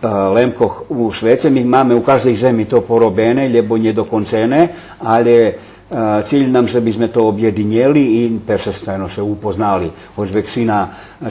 е, Лемкох у швеце. Ми маме у каждей жеми то поробене, лєбо нєдокончене, але, е, циль нам же би зме то обєдинєли и першенствено ше упознали. Гоч векшина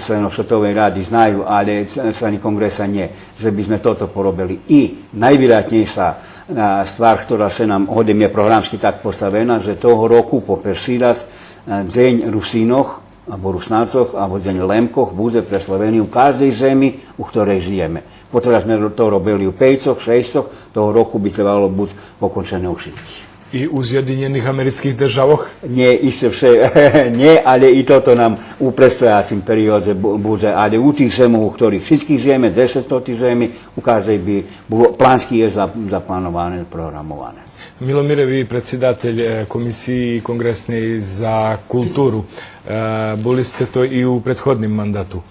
членох Шветовей ради знаю, але ч-, члени конґреса нє, же би зме тото поробели. И найвироятнєйша, е, ствар, котра ше нам, годем є програмски так поставена, же того року по перши раз, е, Дзень Русинох, або Руснацох, або Дзень Лемкох будзе преславени у каждей жеми у хторей жиєме. Потераз зме то робели у пейцох, шейсцох, того року би требало буц покончене у шицких. И у Зєдинєних Америцких Державох? Нє, ище вше, нє, але и тото нам у предстояцим периодзе бу-, будзе, але у тих жемох, у хторих шицких жиєме, дзешец тоти жеми, у каждей би було, плански є за-, заплановане, програмоване. Миломире, ви предсидатель, е, Комисиї конґресней за културу. Е, були сце то и у предходним мандату.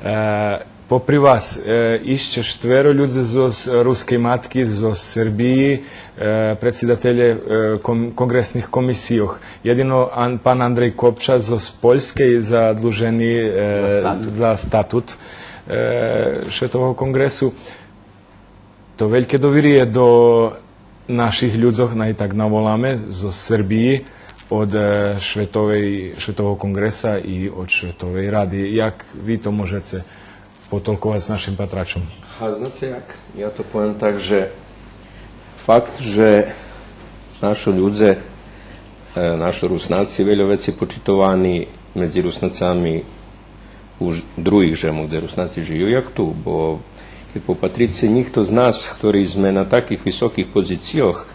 Е, попри вас, е, ище штверо людзе зоз Рускей матки, зоз Сербиї, е, предсидателє, е, кон-, конґресних комисийох. Єдино Ан-, пан Андрей Копча зоз Польскей задлужени, е, За статут. за статут, е, Шветового конґресу. То вельке довириє до наших людзох, най так наволаме, зоз Сербиї, од, е, Шветовей, Шветового конґреса и од Шветовей ради. Як ви то можеце потолковац нашим патрачом? А знаце як? Я то повем так же факт же нашо людзе, е, нашо Руснаци вельо вецей почитовани медзи Руснацами у ж-, других жемох дзе Руснаци жию, як ту, бо кед попатрице, нїхто з нас, хтори зме на таких високих позицийох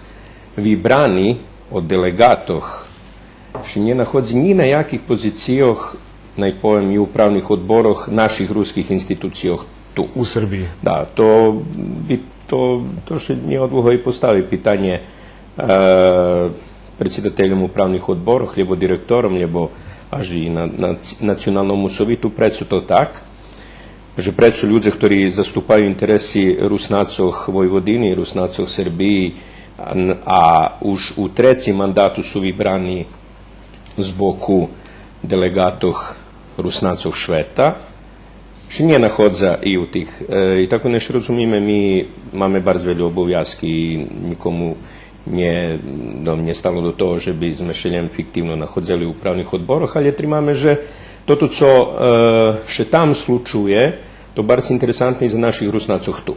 вибрани од делеґатох, ше нє находзи нї на яких позицийох, най повем, и управних одборох наших руских институцийох, ту. У Сербиї. Да, то би, то, то ше нєодлуго и постави питанє, е, предсидательом управних одборох, лєбо директором, лєбо аж и на, на ц-, Националному совиту, прецо то так, же прецо людзе хтори заступаю интереси Руснацох Войводини, Руснацох Сербиї, а, а уж у трецим мандату су вибрани з боку делеґатох Руснацох швета, ше нє находза и у тих. Е, и так нє ше розумиме, ми маме барз вельо обовязки и нїкому нє, до, нє стало до того же би зме ше лєм фиктивно находзели у управних одборох, але тримаме же тото цо, е, ше там случує, то барз интересантне и за наших Руснацох ту.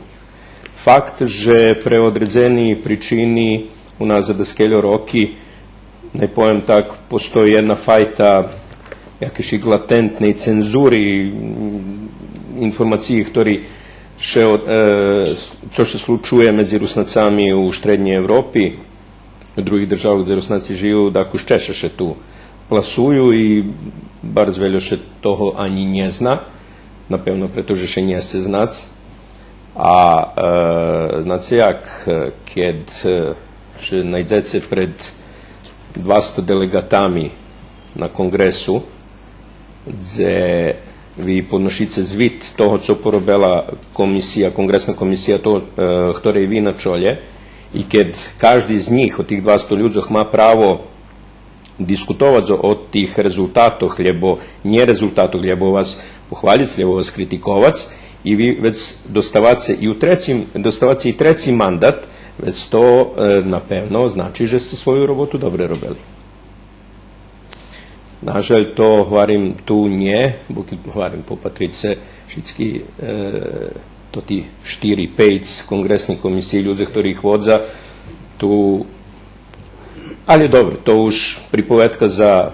Факт же пре одредзени причини у нас за даскельо роки, най повем так, постої єдна файта якейшик латентней цензури, м, информациї хтори ше од-, е, с-, цо ше случує медзи Руснацами у Штреднєй Европи, у других державох дзе Руснаци жию, дакус чежше ше ту пласую и барз вельо ше того анї нє зна, напевно прето же ше нє сце знац. А, е, знаце як, е, кед, е, ше найдзеце пред двасто делеґатами на конґресу, дзе ви подношице звит того цо поробела комисия, конґресна комисия, того, е, хторей ви на чолє, и кед кажди з нїх, од тих двасто людзох, ма право дискутовац о, о тих резултатох, лєбо нє резултатох, лєбо вас похвалїц, лєбо вас критиковац, и ви вец доставаце и у трецим, доставаце и треци мандат, вец то, е, напевно значи же сце свою роботу добре робели. Нажаль, то, гварим, ту нє, бо кед, гварим, попатрице шицки, е, тоти штири, пейц конґресни комисиї, людзе хтори их водза, ту, але добре, то уж приповедка за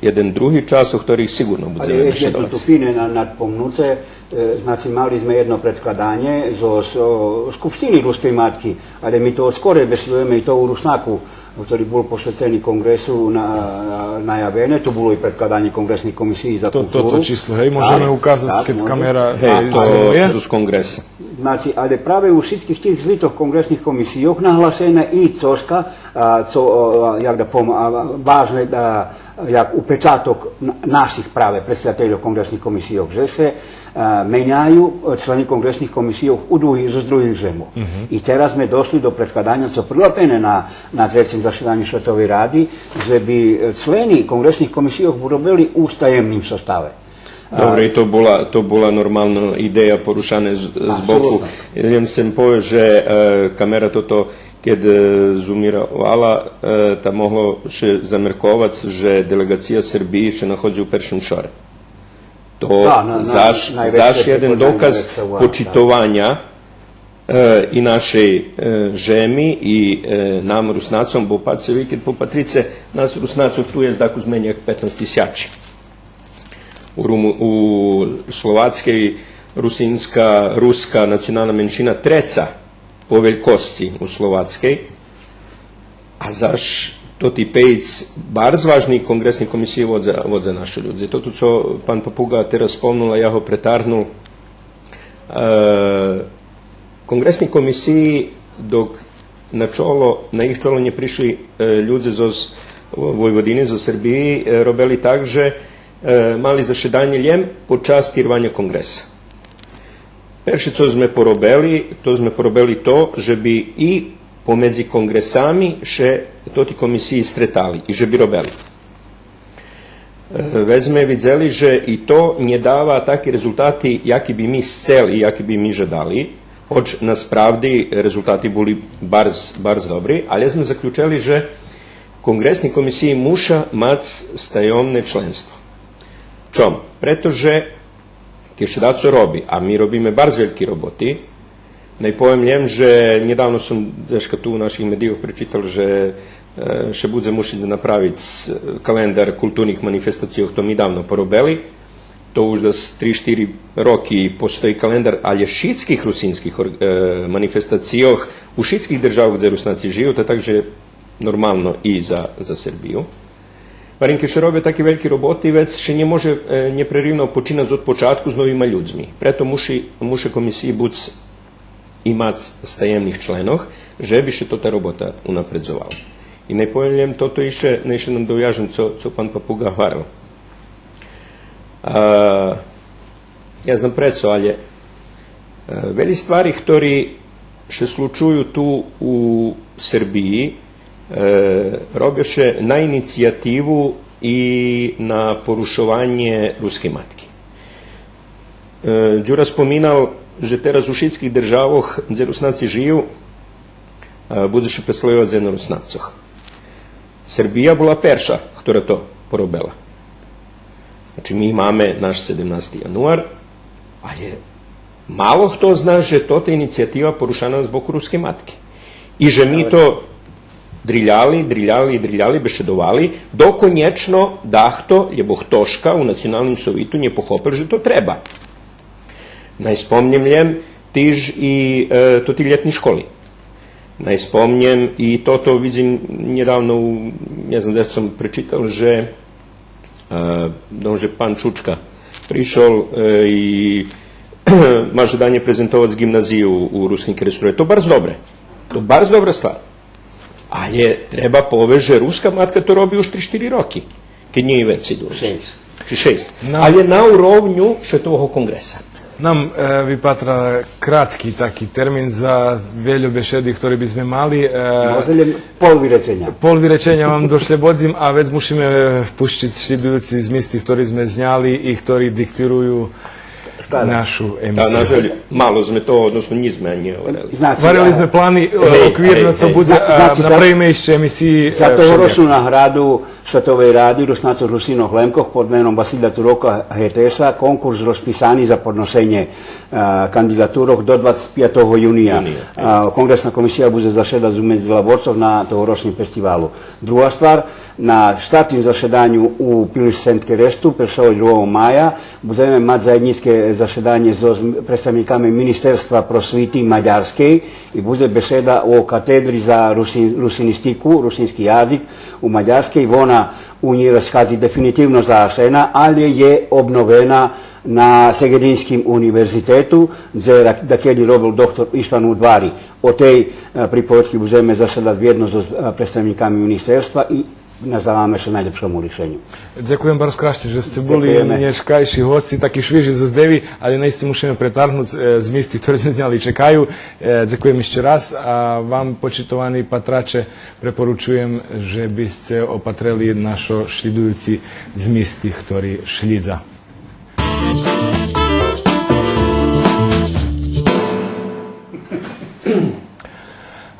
єден други час, о хторих сиґурно будземе ше давац. Але єдно ту фине на-, надпомнуце, е, значи, мали зме єдно предкладанє зоз, о, Скупштини Рускей матки, але ми то скорей беседуєме и то у Руснаку, хтори бул пошвецени конґресу, на-, наявене, ту було и предкладанє конґресней комисиї за културу. То, то, то число, гей, можеме указац кед камера... Гей, то зоз конґреса. Значи, але праве у шицких тих звитох конґресней комисийох нагласене и цошка, а, цо, а, як да повем, а, важне, а, як упечаток н-, наших праве предсидательох конґресней комисийох, же ше, а, меняю члени конґресней комисийох у других, зоз других жемох. И тераз зме дошли до предкладаня, цо прилапене на, на трецим зашеданю Шветовей ради, же би, е, члени конґресней комисийох робели у стаємним составе. Добре, и то була, то була нормално идея порушане з, з боку. Апсолутно. Лєм сцем повесц же, е, камера тото, кед, е, зумировала, е, та могло ше замерковац же делеґация Сербиї ше находзи у першим шоре. То заш, заш єден доказ почитованя, е, и нашей, е, жеми, и, е, нам, Руснацом, бо пацце ви, кед попатрице, нас, Руснацох, ту єст дакус менєй як петнац тисячи. У Руму-, у Словацкей русинска, руска национална меншина треца по велькосци у Словацкей, а заш тоти пейц барз важни конґресни комисиї водза, водза нашо людзе. Тото цо пан Папуґа тераз спомнул, я го претаргнул. Е, конґресни комисиї, док на чоло, на їх чоло нє пришли, е, людзе зоз Войводини, зоз Сербиї, е, робели так же, е, мали зашеданє лєм под час тирваня конґреса. Перше цо зме поробели, то зме поробели то же би и помедзи конґресами ше тоти комисиї стретали и же би робели. Е, вец зме видзели же и то нє дава таки резултати яки би ми сцели, яки би ми жадали, гоч насправди резултати були барз, барз добри, але зме заключели же конґресни комисиї муша мац стайомне членство. Чом? Прето же кед ше дацо роби, а ми робиме барз вельки роботи, най повем лєм же нєдавно сом дзешка ту у наших медийох пречитал же, е, ше будзе мушиц направиц, е, календар културних манифестацийох, то ми давно поробели. То уж дас три-штири роки постої календар, але шицких русинских ор-, е, манифестацийох у шицких державох дзе Руснаци жию, то так же нормално и за, за Сербию. Варенки ше робя таки вельки роботи, вец ше нє може, е, нєпреривно починац од початку з новима людзми. Прето муши, муше комисиї буц и мац стаємних членох, же би ше тота робота унапредзовала. И най повем лєм тото ище, най ше надовяжем цо, цо пан Папуґа гварел. А, нє знам прецо, алє, е, велї ствари хтори ше случую ту у Сербиї, е, робя ше на инициятиву и на порушованє рускей матки. Е, Дюра споминал же тераз у шицких державох дзе Руснаци жию, е, будзе ше преславйовац Дзен Руснацох. Сербия була перша хтора то поробела. Значи, ми маме наш седемнасти януар, алє мало хто зна же тота инициятива порушана з боку рускей матки. И же ми то дриляли, дриляли, дриляли, бешедовали, док конєчно дахто, лєбо хтошка у Националним совиту нє похопел же то треба. Най спомнєм лєм тиж и, е, тоти лєтни школи. Най спомнєм и тото, видзим, нєдавно у, нє знам дзе сом пречитал же, е, же пан Чучка пришол, е, и ма жаданє презентовац ґимназию у Руским Керестуре. То барз добре. То барз добра ствар. Алє треба повесц же Руска матка то роби уж три-штири роки, кед нє и вецей, думам. Шейсц. Чи шейсц. Но. Алє на уровню Шветового конґреса. Нам, е, випатра кратки таки термин за вельо бешеди хтори би зме мали, е, Може лєм пол виреченя? Пол виреченя вам дошлєбодзим, а вец мушиме, е, пущиц шлїдуюци змисти хтори зме зняли и хтори диктирую нашу емисию. Та, на жаль, мало зме того, односно нїч зме анї гварели. Значи, гварели зме плани, е, гей, оквирно гей, цо будзе, зна-, а, значи, за, направиме ище емисиї, за, е, тогорочну награду Световей ради Руснацох, Русинох, Лемкох под меном Василя Турока Гетеша конкурс розписани за подношенє, е, кандидатурох до двацец пятого юния. Юния, е. А, Конґресна комисия будзе зашедац у Медзелаборцох на тогорочним фестивалу. Друга ствар, на штатним зашеданю у Пилиш Сент Кересту першого и другого мая будземе мац заєднїцке зашеданє зоз представнїками Министерства просвити Мадярскей и будзе бешеда о катедри за русин-, русинистику, русински язик у Мадярскей. Вона у нєй схадзи дефинитивно загашена, алє є обновена на Сегединским универзитету, дзе ра-, дакеди робел доктор Иштван Удвари. О тей, е, приповедки будземе зашедац вєдно зоз, е, представнїками министерства и наздаваме ше найлєпшому ришеню. Дзекуєм барз красне же сце були нєшкайши госци, таки швижи зоз Деви, алє наисце мушиме претаргнуц, е, змисти хтори зме зняли чекаю. Е, дзекуєм ище раз, а вам, почитовани патраче, препоручуєм же би сце опатрели нашо шлїдуюци змисти хтори шлїдза.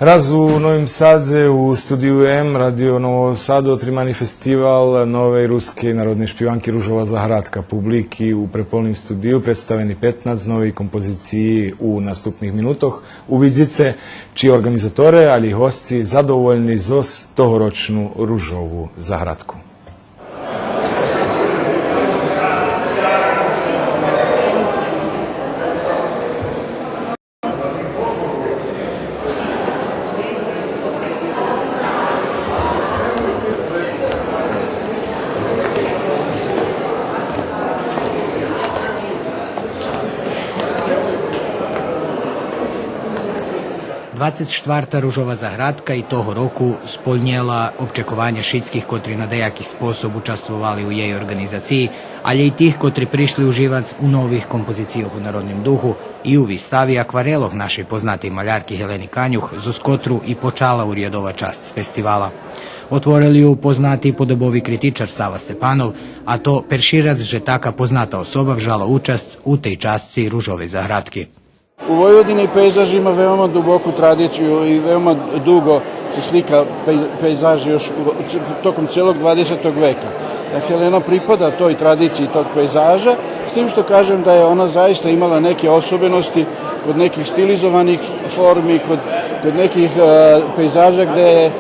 Раз у Новим Садзе у Студию М Радио Нового Саду отримани фестивал новей рускей народней шпиванки Ружова заградка. Публики у преполним студию представени петнац новей композициї. У наступних минутох увидзице чи орґанизаторе, алє и госци задовольни зоз тогорочну Ружову заградку. Двацец штварта Ружова заградка и того року сполнєла очекованє шицких котри на даяки способ участвовали у єй орґанизациї, алє и тих котри пришли уживац у нових композицийох у народним духу и у вистави акварелох нашей познатей малярки Гелени Канюх, зоз котру и почала урядова часц фестивала. Отворел ю познати подобови критичар Сава Степанов, а то перши раз же така позната особа вжала учасц у тей часци Ружовей заградки. U Vojvodini pejzaž ima veoma duboku tradiciju i veoma dugo se slika pej-, pejzaži još u, tokом celog dvadesetog veka. Dakle, ona pripada toj tradiciji tog pejzaža, s tim što kažem da je ona zaista imala neke osobenosti kod nekih stilizovanih formi, kod, kod nekih, e, pejzaža gde je, e,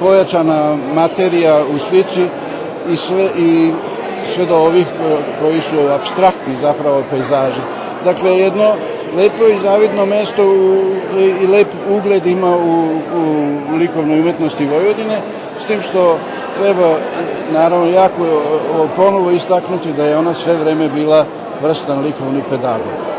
pojačana materija u slici i sve, i sve do ovih, e, koji su apstraktni zapravo pejzaži. Dakle, jedno lepo i zavidno mesto u, i lep ugled ima u, u likovnoj umetnosti Vojvodine, s tim što Treba, naravno, jako, o, ponovo istaknuti da je ona sve vreme bila vrstan likovni pedagog.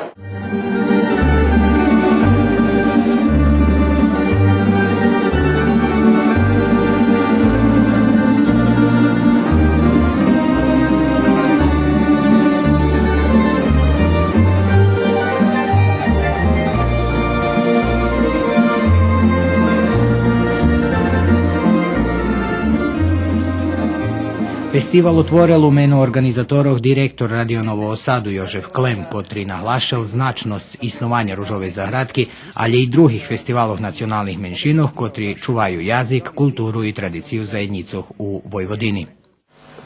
Фестивал отворел у мену орґанизаторох директор Радио Нового Саду Йожеф Клем, котри наглашел значносц иснованя Ружовей заградки, алє и других фестивалох националних меншинох, котри чуваю язик, културу и традицию заєднїцох у Войводини.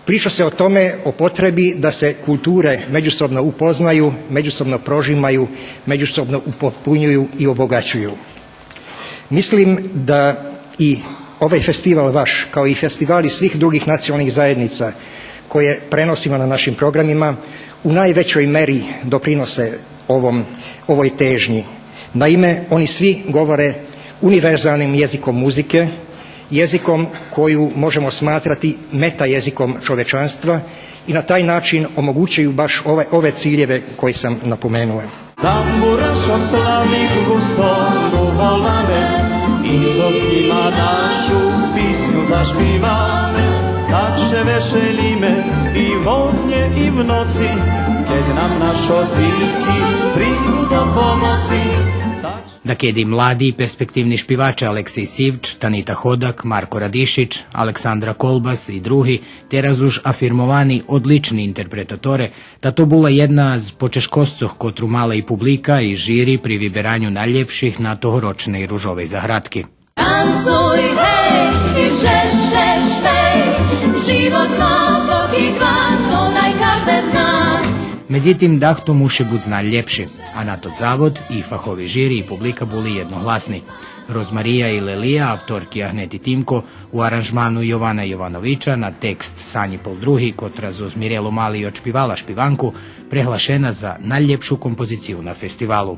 Priča se o tome, o potrebi da se kulture međusobno upoznaju, međusobno prožimaju, međusobno upotpunjuju i obogaćuju. Mislim da i ovaj festival vaš, kao i festivali svih drugih nacionalnih zajednica koje prenosimo na našim programima, u najvećoj meri doprinose ovom, ovoj težnji. Naime, oni svi govore univerzalnim jezikom muzike, jezikom koju možemo smatrati meta jezikom čovečanstva i na taj način omogućuju baš ove, ove ciljeve koje sam napomenuo. Tamburašo slavnih gustom uvolame i so s njima našu pisnju zašpivame, tak še vešeljime i vodnje i v noci, ked nam našo dzivki prignu do pomoci. Дакеди млади и перспективни шпиваче Алексей Сивч, Танита Ходак, Марко Радишич, Александра Колбас и други, тераз уж афирмовани одлични интерпретаторе, та то була єдна з почежкосцох котру мала и публика и жири при вибераню найлєпших на тогорочней Ружовей заградки. Танцуй, гей, и вше ше шмей, живот мал боки два, то най кажде зна. Медзитим, дахто муши буц найлєпши, а на тот завод и фахови жири и публика були єдногласни. Розмария и лелия, авторки Агнети Тимко, у аранжману Йована Йовановича, на текст Санї Полдруги, котра зоз Мирелу Мали одшпивала шпиванку, преглашена за найлєпшу композицию на фестивалу.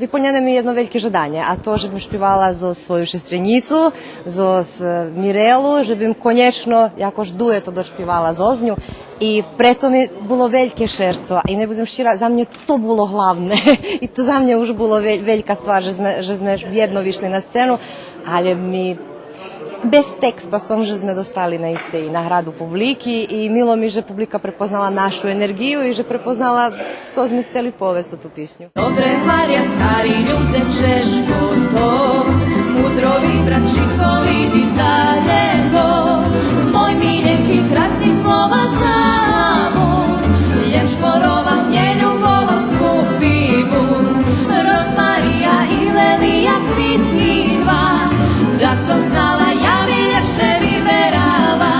Виполнєне ми єдно вельке жаданє, а то же бим шпивала зоз свою шестренїцу, зоз, е, Мирелу, же бим конєчно якош дует одшпивала зоз ню. И прето ми було вельке шерцо, и нє будзем щира, за мнє то було главне. И то за мнє уж було вель-, велька ствар, же зме, же зме вєдно вишли на сцену, алє ми без текста сом же зме достали наисце и награду публики и мило ми же публика препознала нашу енерґию и же препознала цо зме сцели повесц у ту писню. Добре гваря стари людзе, чежко то, мудро вибрац, шицко лизи здалєко. Мой миленки, красни слова забув, лєм шпоровал нєлюбовал скупи був. Розмария и лелия, квитки два, да сом знала, я би лєпше виберала.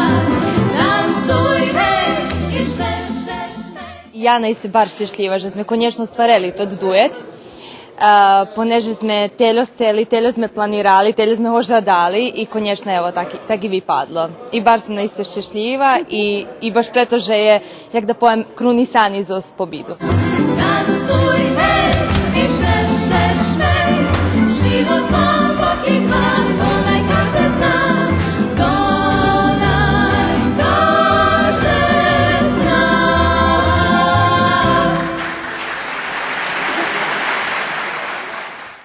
Танцуй, гей, и вше ше шмей. Я наисце барз щешлїва же зме конєчно остварели тот дует. Е, понеже зме тельо сцели, тельо зме планирали, тельо зме го жадали и конєчно, ево, так, так и випадло. И барз сом наисце щешлїва и, и баш прето же є, як да повем, крунисани зоз побиду. Танцуй, гей, и вше ше шмей, живот мал боки два, то най кажде зна. То най кажде зна.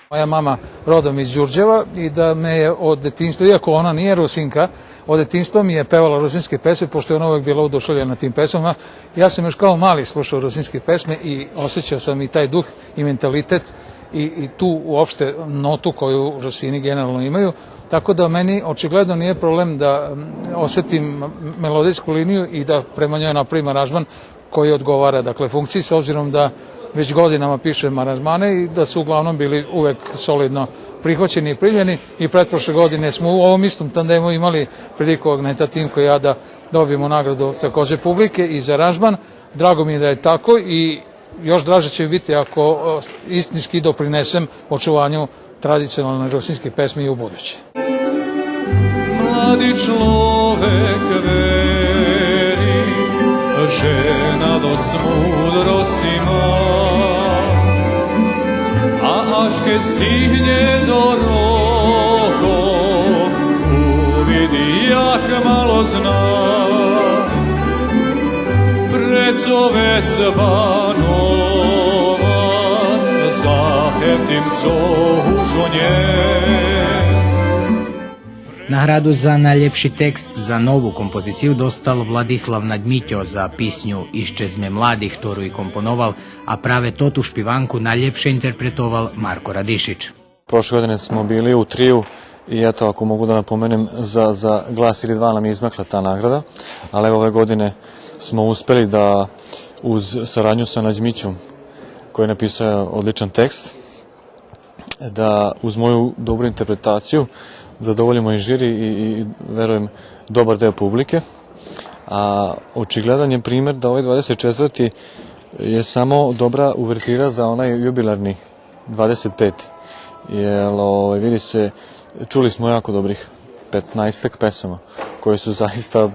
Moja mama rodom iz Đurđeva i da me je od detinjstva, iako ona nije Rusinka, od detinjstva mi je pevala rusinske pesme, pošto je ona uvek bila oduševljena tim pesmama. Ja sam još kao mali slušao rusinske pesme i osjećao sam i taj duh i mentalitet i, i tu uopšte notu koju Rusini generalno imaju, tako da meni očigledno nije problem da, mm, osetim melodijsku liniju i da prema njoj napravim aranžman koji odgovara, dakle, funkciji, s obzirom da već godinama pišem aranžmane i da su uglavnom bili uvek solidno prihvaćeni i primljeni. I pretprošle godine smo u ovom istom tandemu imali priliku, Agneta Timko i ja, da dobijemo nagradu takođe publike i za aranžman. Drago mi je da je tako i još draže će mi biti ako, e, istinski doprinesem očuvanju tradicionalne rusinske pesme i u buduće. Mladi človek veri, žena dosc mudrosti ma, a aš ked stigne do rokov, uvid Як мало зна, прецо вец Бановац, захертим цо уж о нє. Награду за найлєпши текст за нову композицию достал Владислав Надмитьо за писню Ище зме млади, хтору и компоновал, а праве тоту шпиванку найлєпше интерпретовал Марко Радишич. Prošle godine smo bili u triju i eto, ako mogu da napomenem, za, za glas ili dva nam je izmakla ta nagrada, ali evo ove godine smo uspeli da uz saradnju sa Nadmićom, koji je napisao odličan tekst, da uz moju dobru interpretaciju zadovoljimo i žiri i, i, verujem, dobar deo publike. A očigledan je primer da ovaj dvadeset četvrti je samo dobra uvertira za onaj jubilarni dvadeset peti. Jer, ovaj, vidi se, čuli smo jako dobrih petnaestak pesama koje su zaista,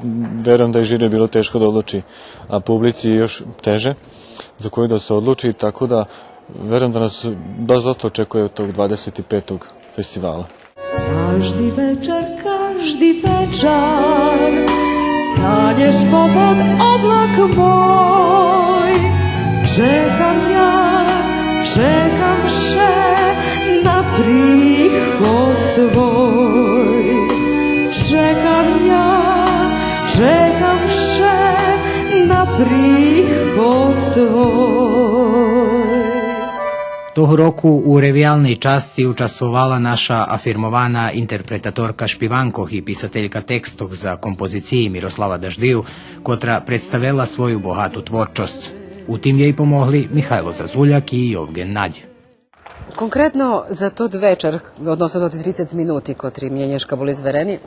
verujem da je žiri bilo teško da odluči, a publici još teže za koju da se odluči, tako da verujem da nas baš dosta očekuje od tog dvadeset petog festivala. Кажди вечар, кажди вечар станєш попод облак мой. Чекам я, чекам вше на приход твой. Чекам я, чекам вше на приход твой. Того року у ревиялней часци участвовала наша афирмована интерпретаторка шпиванкох и писателька текстох за композициї Мирослава Даждию, котра представела свою богату творчосц. У тим єй помогли Михайло Зазуляк и Йовґен Надь. Конкретно за тот вечар, односно тоти трицец минути котри мнє нєшка були зверени,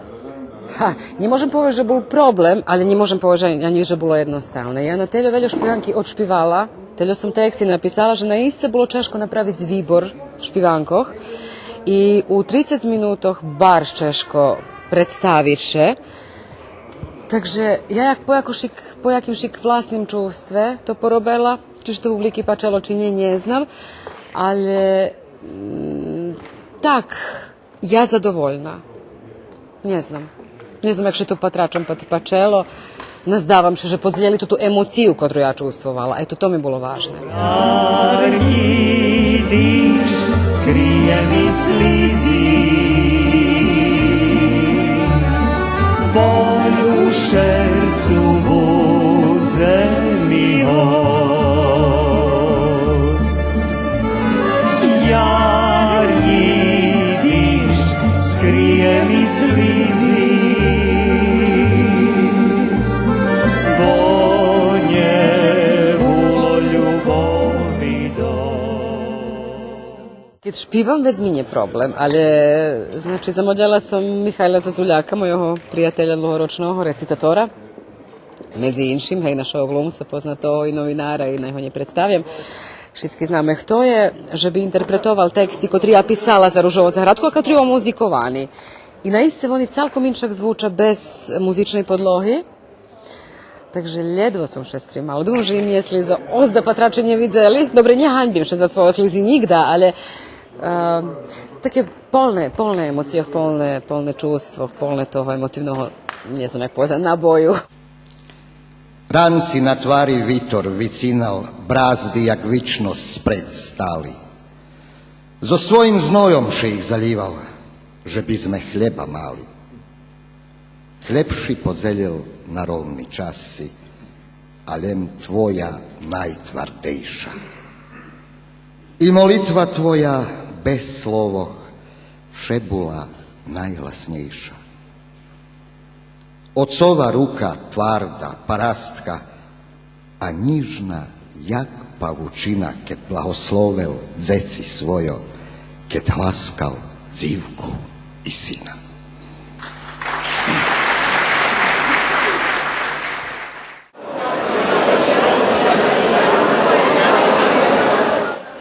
га, нє можем повесц же бул проблем, але нє можем повесц же, анї же було єдноставне. Я на тельо вельо шпиванки одшпивала, тельо сом тексти написала, же наисце було чежко направиц вибор шпиванкох. И у трицец минутох барз чежко представиц ше. Так же я як по якошик, по якимшик власним чувстве то поробела. Чи ше то публики пачело, чи нє, нє знам. Але, м, так, я задовольна. Нє знам. Нє знам як ше то патрачом пат-, пачело. Наздавам ше же подзелєли ту, ту емоцию котру я чувствовала. Ето, то ми було важне. Ярки диждж скриє ми слизи, боль у шерцу будзе ми гос. Ярки диждж скриє ми слизи, бо нє було любови досц. Кед шпивам, вец ми нє проблем, але, значи, замолєла сом Михайла Зазуляка, мойого приятеля длугорочного, рецитатора, медзи иншим, гей, нашого глумца, познатого и новинара, и най го нє представям. Шицки знаме хто є, же би интерпретовал тексти котри я писала за Ружову заградку, а котри омузиковани. И наисце вони цалком иншак звуча без музичней подлоги. Так же лєдво сом ше стримала. Думам же и мнє слиза озда патраче нє видзели. Добре, нє ганьбим ше за свойо слизи нїґда, але, е, таке полне, полне емоцийох, полне, полне чувствох, полне того емотивного, нє знам як повесц, набою. Ранци на твари витор вицинал, бразди як вичносц спред стали. Зоз своїм знойом ше их залївал, же би зме хлєба мали. Хлєб ши подзелєл на ровни часци, а лєм твоя найтвардейша. И молитва твоя без словох ше була найгласнєйша. Оцова рука тварда, парастка, а нїжна як павучина, кед благословел дзеци свойо, кед гласкал дзивку и сина.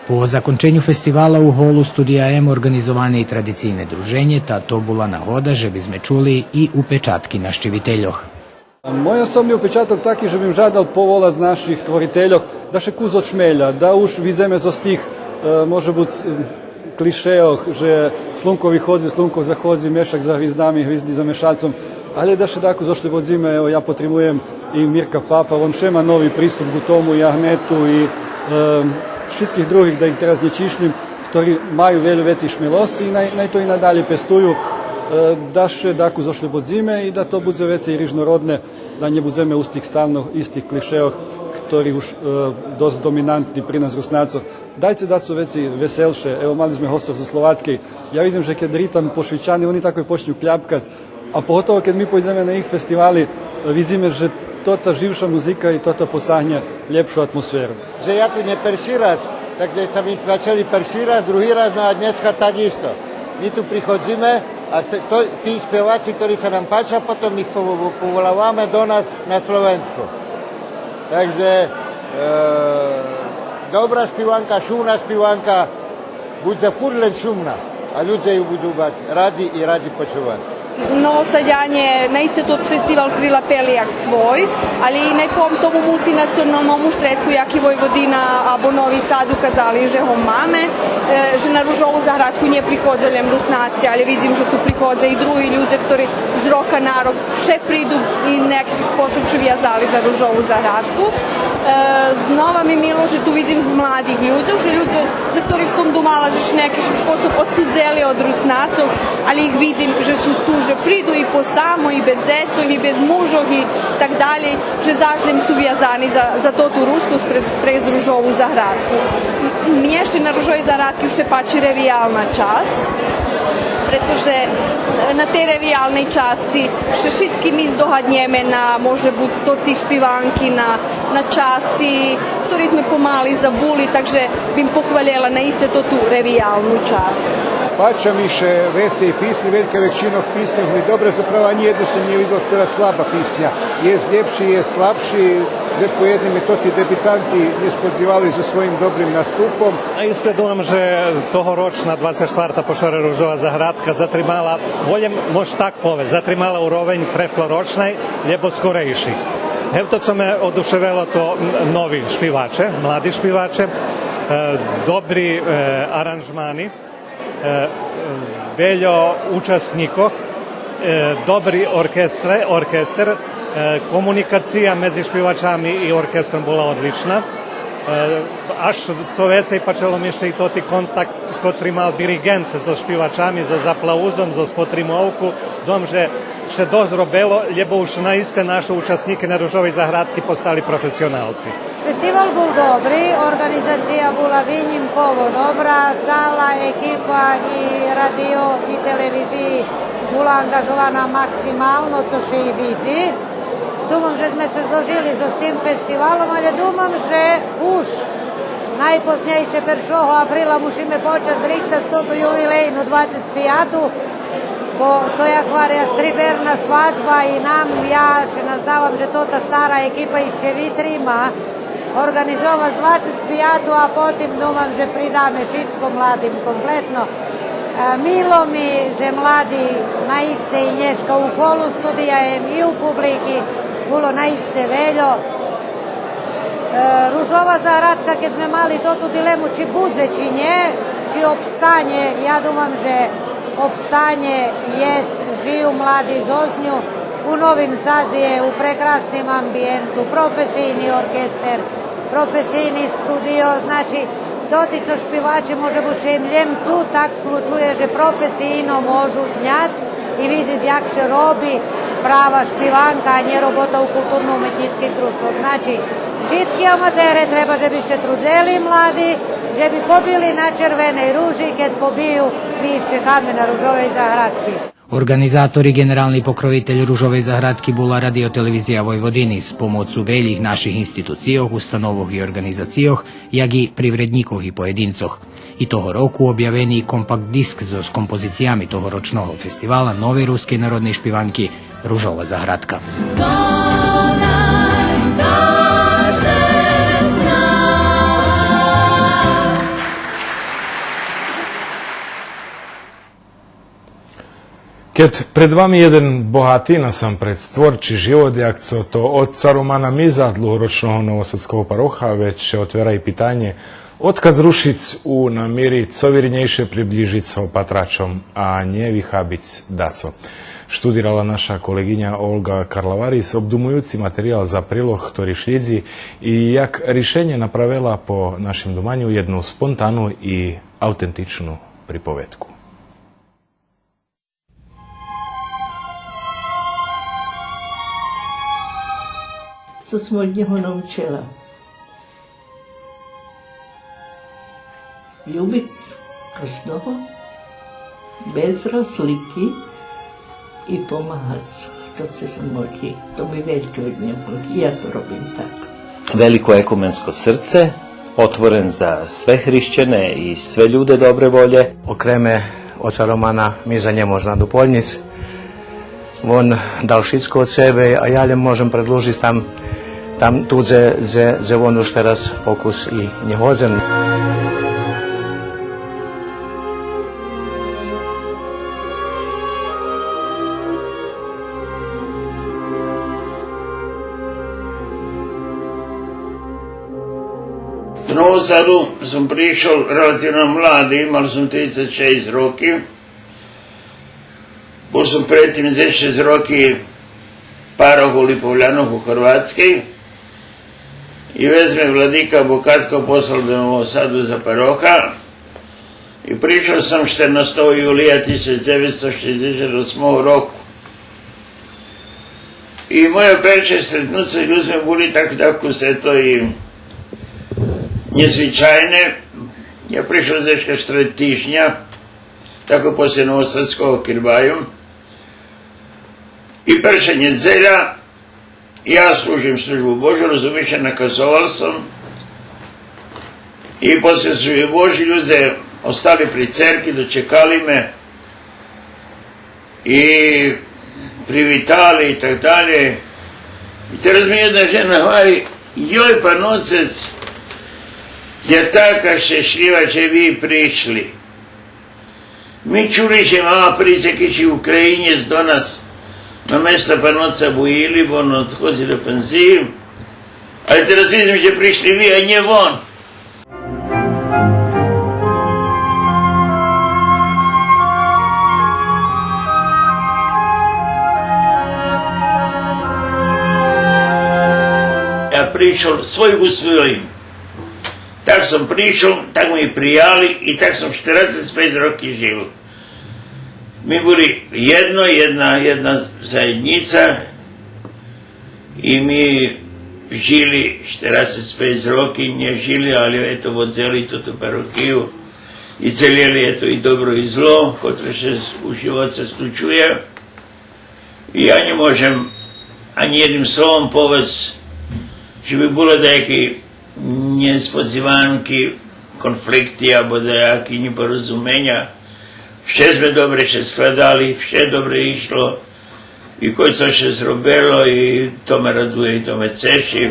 По законченю фестивала у голу Студия М орґанизоване и традицийне друженє, та то була нагода же би зме чули и упечатки нащивительох. Мой особни упечаток таки же бим жадал поволац наших творительох да ше кус очмеля, да уж видземе зоз тих, е, може буц, е, клишейох же слунко виходзи, слунко заходзи, мешак за гвиздами, гвизди за мешацом. Але да ше даку зошлєбодзиме, ево, я потримуєм и Мирка Папа, вон вше ма нови приступ ґу тому, и Агнету, и, е, шицких других, да их тераз нє чишлїм, хтори маю вельо вецей шмелосци и най, най то и надалєй пестую, е, да ше даку зошлєбодзиме и да то будзе вецей рижнородне, да нє будземе у тих стално истих клишеох, хтори уж, е, досц доминантни при нас Руснацох. Дайце дацо вецей веселше. Ево, мали зме госцох зоз Словацкей. Я видзим же кед ритам пошвичани, вони тако почню кляпкац. А поготово кед ми пойдземе на их фестивали, видзиме же тота живша музика и тота поцагнє лєпшу атмосферу. Же я ту нє перши раз, так же сом и пачели перши раз, други раз, но а днєска так исто. Ми ту приходзиме, а т-, то, ти шпєваци, хтори ше нам пача, потом их по-, поволаваме до нас на Словенско. Так же, е, добра шпиванка, шумна шпиванка, будзе фурт лєм шумна, а людзе ю будзе мац ради и ради почувац. Новосадянє наисце тот фестивал прилапели як свой, але и най по тому мултинационалному штредку, яки Войводина або Нови Сад указали же го маме, е, же на Ружову заградку нє приходза лєм Руснаци, але видзим же ту приходза и други людзе, хтори з рока на рок вше приду и на якиш способ ше вязали за Ружову заградку. Е, знова ми мило же ту видзим младих людзох, же людзе за хторих сом думала же ше на якиш способ одсудзели од Руснацох, але их видзим же су ту, же приду и посамо, и без дзецох, и без мужох, и так далєй, же заш лєм су вязани за, за тоту рускосц през, през Ружову заградку. Мнє ше на Ружовей заградки вше пачи ревиялна часц, прето же на тей ревиялней часци ше шицки ми здогаднєме на, може буц, тоти шпиванки, на, на часи, хтори зме помали забули, так же бим похвалєла наисце тоту ревиялну часц. Пача ми ше вецей писнї, велька векшина писньох ми добре запала, анї єдну сом нє видзел, хтора слаба писня. Єст лєпши, єст слабши, же по єдним тоти дебитанти нє сподзивали зоз своїм добрим наступом. Наисце думам же тогорочна двацец штварта по шоре Ружова заградка затримала, волєм мож так повесц, затримала уровень прешлорочней, лєбо скорейших. Гевто цо ме одушевело, то м-, нови шпиваче, млади шпиваче, е, добри, е, аранжмани, е, вельо учаснїкох, е, добри оркестре, оркестер, е, комуникация медзи шпивачами и оркестром була одлична. Е, аж цо вецей пачело ми ше и тоти контакт котри мал дириґент зоз шпивачами, зоз аплаузом, зоз потримовку. Думам же ше досц робело, лєбо уж наисце нашо учаснїки на Ружовей заградки постали професионалци. Фестивал бул добри, орґанизация була винїмково добра, цала екипа и радио и телевизиї була анґажована максимално, цо ше и видзи. Думам же зме ше зложили зоз тим фестивалом, але думам же уж найпознєйше першого априла мушиме почац рихтац тоту ювилейну двацец пияту, бо то, як гваря, стриберна свадзба и нам, я ше наздавам же тота стара екипа ище витрима орґанизовац двацец пияту, а потим думам же придаме шицко младим комплетно. Е, мило ми же млади наисце и нєшка у холу, студия ем и у публики було наисце вельо. Е, Ружова заградка, кед зме мали тоту дилему чи будзе, чи нє, чи обстанє, я думам же обстанє, єст, жию млади зоз ню. У Новим Садзе є у прекрасним амбиєнту, професийни оркестер, професийни студио, значи, тоти цо шпиваче, може буц, им лєм ту так случує же професийно можу зняц и видзиц як ше роби права шпиванка, а нє робота у културно-уметнїцких дружтвох. Значи, шицки аматере треба же би ше трудзели, млади, же би побили на Червеней Ружи, кед побию, ми их чекаме на Ружовей заградки. Орґанизатор и ґенерални покровитель Ружовей заградки була Радио-телевизия Войводини з помоцу велїх наших институцийох, установох и орґанизацийох, як и привреднїкох и поєдинцох. И того року обявени компакт диск зоз композициями тогорочного фестивала новей рускей народней шпиванки Ружова заградка. Кед пред вами єден богати насампредз творчи живот, як цо то од цар Романа Миза, длугорочного новосадского пароха, вец ше отвера и питанє, одкадз рушиц у намири цо вирнєйше приблїжиц го патрачом, а нє вихабиц дацо. Штудирала наша колеґиня Олґа Карлаварис, обдумуюци материял за прилог хтори шлїдзи, и як ришенє направела по нашим думаню єдну спонтану и автентичну приповедку. Цо сом од нєго научела? Любиц каждого без разлики и помагац хто ци ше може. То ми вельке од нєго. Я то робим так. Велико екуменско срце, отворен за све хрищене и све люде добре волє. Окреме оца Романа ми за нє можна дополнїц. Вон дал шицко од себе, а я лєм можем предлужиц там, там ту дзе, дзе, дзе вон уж тераз покус и нє годзен. До Нового Саду сом пришол релативно млади, мал сом трицец шейсц роки. Бул сом пред тим дзешец роки парох у Липовлянох у Горватскей. И вец ме владика Бокатко послал до Нового Саду за пароха. И пришол сом штернастого юлия тисяч дзевецсто шейдзешат осмого року. И моє перше стретнуце з людзми були так, так усето и нєзвичайне. Я пришол дзешка штред тижня, тако после новосадского кирбаю. И перша нєдзеля, я служим Службу Божу, розумиш, наказовал сом. И после Служби Божей людзе остали при церкви, дочекали ме. И привитали и так далєй. И тераз ми єдна жена гвари: „Йой, паноцец, я така щешлїва же ви пришли. Ми чули же мала присц якиш Українєц до нас на место паноца Буїли, бо вон одходзи до пензиї. Алє тераз видзим же пришли ви, а нє вон.“ Я пришол свой у своїм. Так сом пришол, так ме и прияли и так сом штерацец пейц роки жил. Ми були єдно, єдна, єдна заєднїца и ми жили штерацец пейц роки, нє жили, алє ето водзели тоту парохию и целєли ето и добро и зло, котре ше у живоце случує. И я нє можем анї єдним словом повесц же би було даяки нєсподзиванки, конфликти або даяки нєпорозуменя. Вше зме добре ше складали, вше добре ишло. И кой цо ше зробело, и то ме радує, и то ме цеши.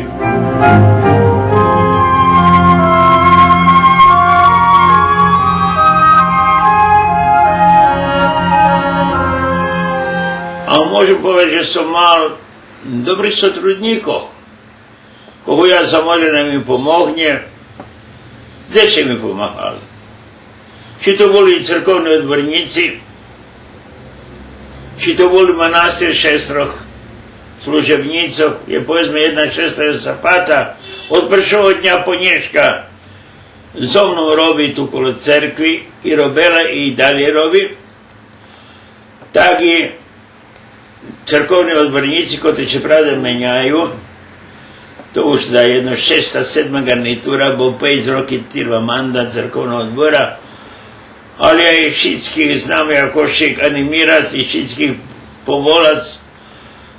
А можем повесц же сом мал добрих сотруднїкох. Кого я замолїм, най ми помогнє, дзешка ми помагали. Чи то були церковни одборнїци, чи то були манастир шестрох служебнїцох, є, поведзме, єдна шестра Йосафата, од першого дня по нєшка зо мном роби ту коло церкви и робела и далєй роби. Так и церковни одборнїци, котри ше правда меняю, то уж да єдно шеста, седма ґарнитура, бо пейц роки тирва мандат церковного одбора, алє я их шицких знам, як ше анімирац и шицких поволац,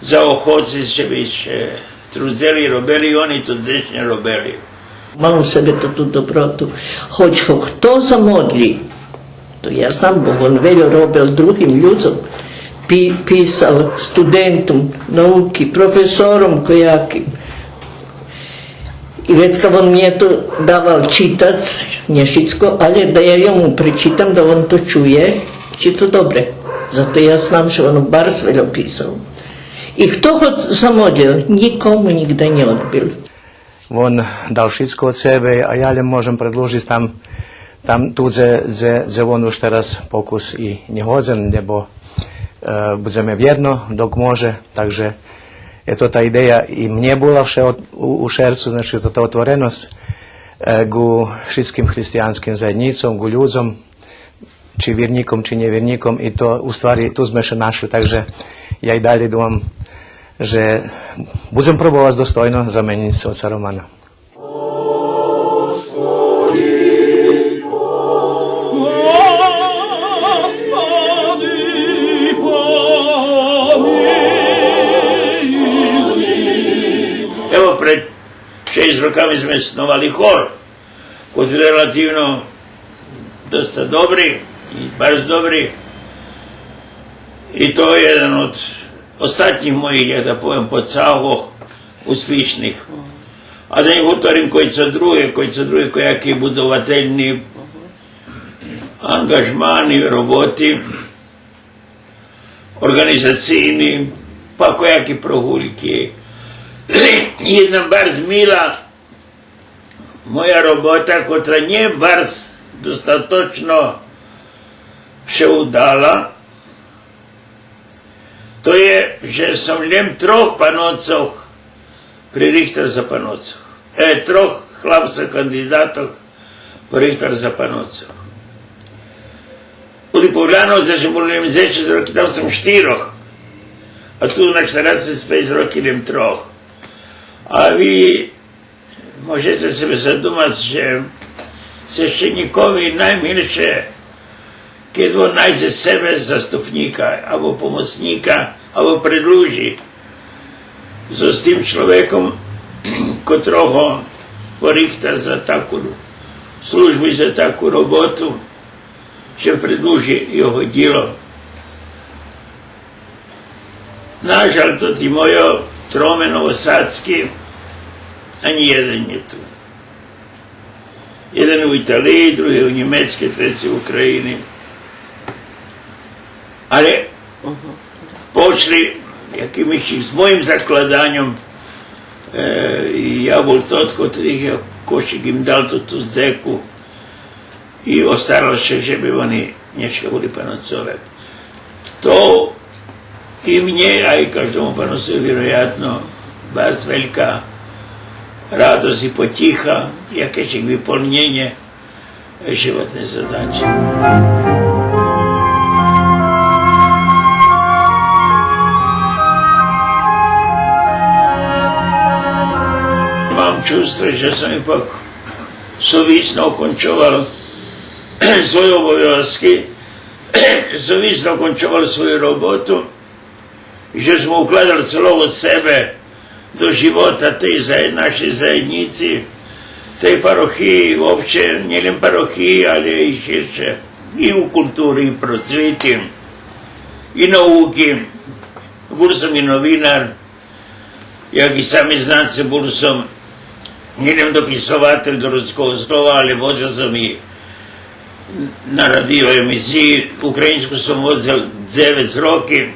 заохоциц же би ше трудзели, робели, и они то дзешка робели. Мал у себе ту, ту доброту. Хоч го хто замодлї, то я знам, бо вон вельо робел другим людзом. Пи-, писал студентом науки, професором кояким. И вецка вон мнє то давал читац, нє шицко, алє да я йому пречитам, да вон то чує, чи то добре. Зато я знам же вон барз вельо писал. И хто го замодлєл, нїкому нїґда нє одбил. Вон дал шицко од себе, а я лєм можем предлужиц там, там ту дзе, дзе, дзе вон уж тераз покус и нє годзен, лєбо Е, будземе вєдно, док може. Так же ето та идея и мнє була вше од-, у, у шерцу, значи, то, та отвореносц, е, ґу шицким християнским заєднїцом, ґу людзом, чи вирнїком, чи нєвирнїком, и то, у ствари, ту зме ше нашли. Так же я и далєй думам же будзем пробовац достойно заменїц оца Романа. Ево, пред шейсц роками зме сновали хор, котри релативно доста добри и барз добри. И то єден од остатнїх моїх, як да повем, подсагох успишних. А да нє гуторим кой цо друге, кой цо друге, кояки будовательни анґажмани, роботи, орґанизацийни, па кояки прогульки. Єдна барз мила моя робота, котра нє барз достаточно ше удала, то є же сом лєм трох паноцох пририхтал за паноцох. Е, трох хлапцох кандидатох пририхтал за паноцох. У Липовляну, значи, було лєм дзешец роки, там сом штирох. А ту на штерацец пейц роки лєм трох. А ви можеце себе задумац же священїкови наймилше кед вон найдзе себе заступнїка, або помоцнїка, або предлужи зоз тим чловеком, котрого порихта за таку службу и за таку роботу, же предлужи його дїло. Нажаль, тоти мойо троме новосадски, анї єден нє ту. Єден у Италиї, други у Нємецкей, треци у України. Але почли якимись з моїм закладаньом, е, и я бул тот котри якошик им дал ту, ту дзеку и остарал ше же би вони нєшка були паноцове. То и мнє, а и каждому паноцови, вироятно, барз велька радосц и потїха, якешик виполнєнє животней задачи. Мам чувство же сом ипак совисно окончовал свойо обовязки, совисно окончовал свою роботу, же сом укладал целого себе до живота тей за-, нашей заєднїци, тей парохиї, вообще, нє лєм парохиї, але и ширше, и у култури, и просвити, и науки. Бул сом и новинар, як и сами знаце, бул сом нє лєм дописователь до Руского слова, але водзел сом и на радио емисиї. Українску сом водзел дзевец роки.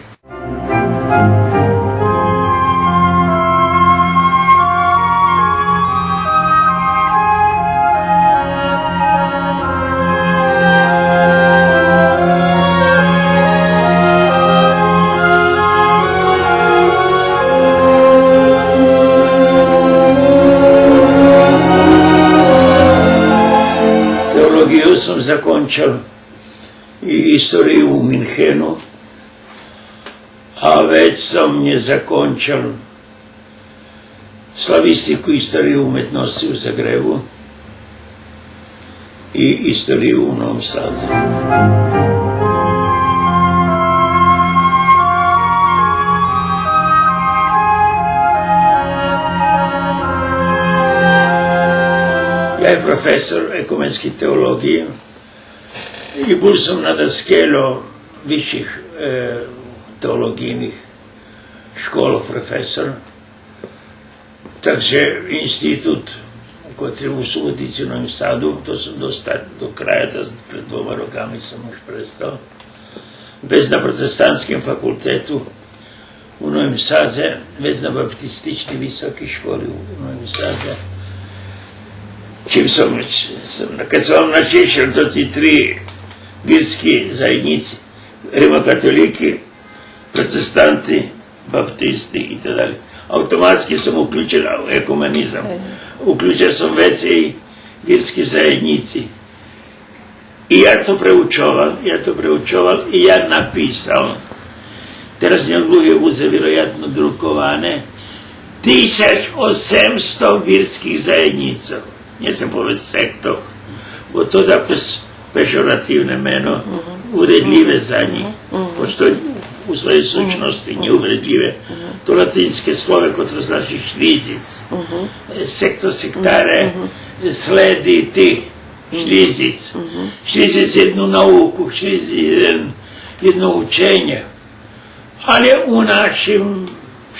Теолоґию сом закончел и историю у Мюнхену, а вец сом нє закончел славистику, историю уметносци у Загребу и историю у Новом Садзе. Я є професор екуменскей теолоґиї и бул сом на даскельо висших, е, теолоґийних школох професор. Так же институт котри у Суботици и Новим Саду, то сом достал до края, то пред двома роками сом уж престал. Вец на протестантским факултету у Новим Садзе, вец на баптистичней високей школи у, у Новим Садзе. Чим сом, сом, кед сом начишел тоти три вирски заєднїци, римокатолїки, Протестанти, баптисти и так далєй. Автоматски сом уключел екуменизам. Е. Уключел сом вецей вирски заєднїци. И я то преучовал, я то преучовал и я написал. Тераз нєдлуге будзе вироятно друковане. Тисяч осемсто вирских заєднїцох. Нє сцем повесц сектох, бо то дакус пешоративне мено, увредлїве за нїх, пошто у своєй сущносци нє увредлїве. То латинске слово, котре значи шлїдзиц. Е, секто, сектаре, е, следити, шлїдзиц. Шлїдзиц єдну науку, шлїдзиц єден, єдно ученє. Але у нашим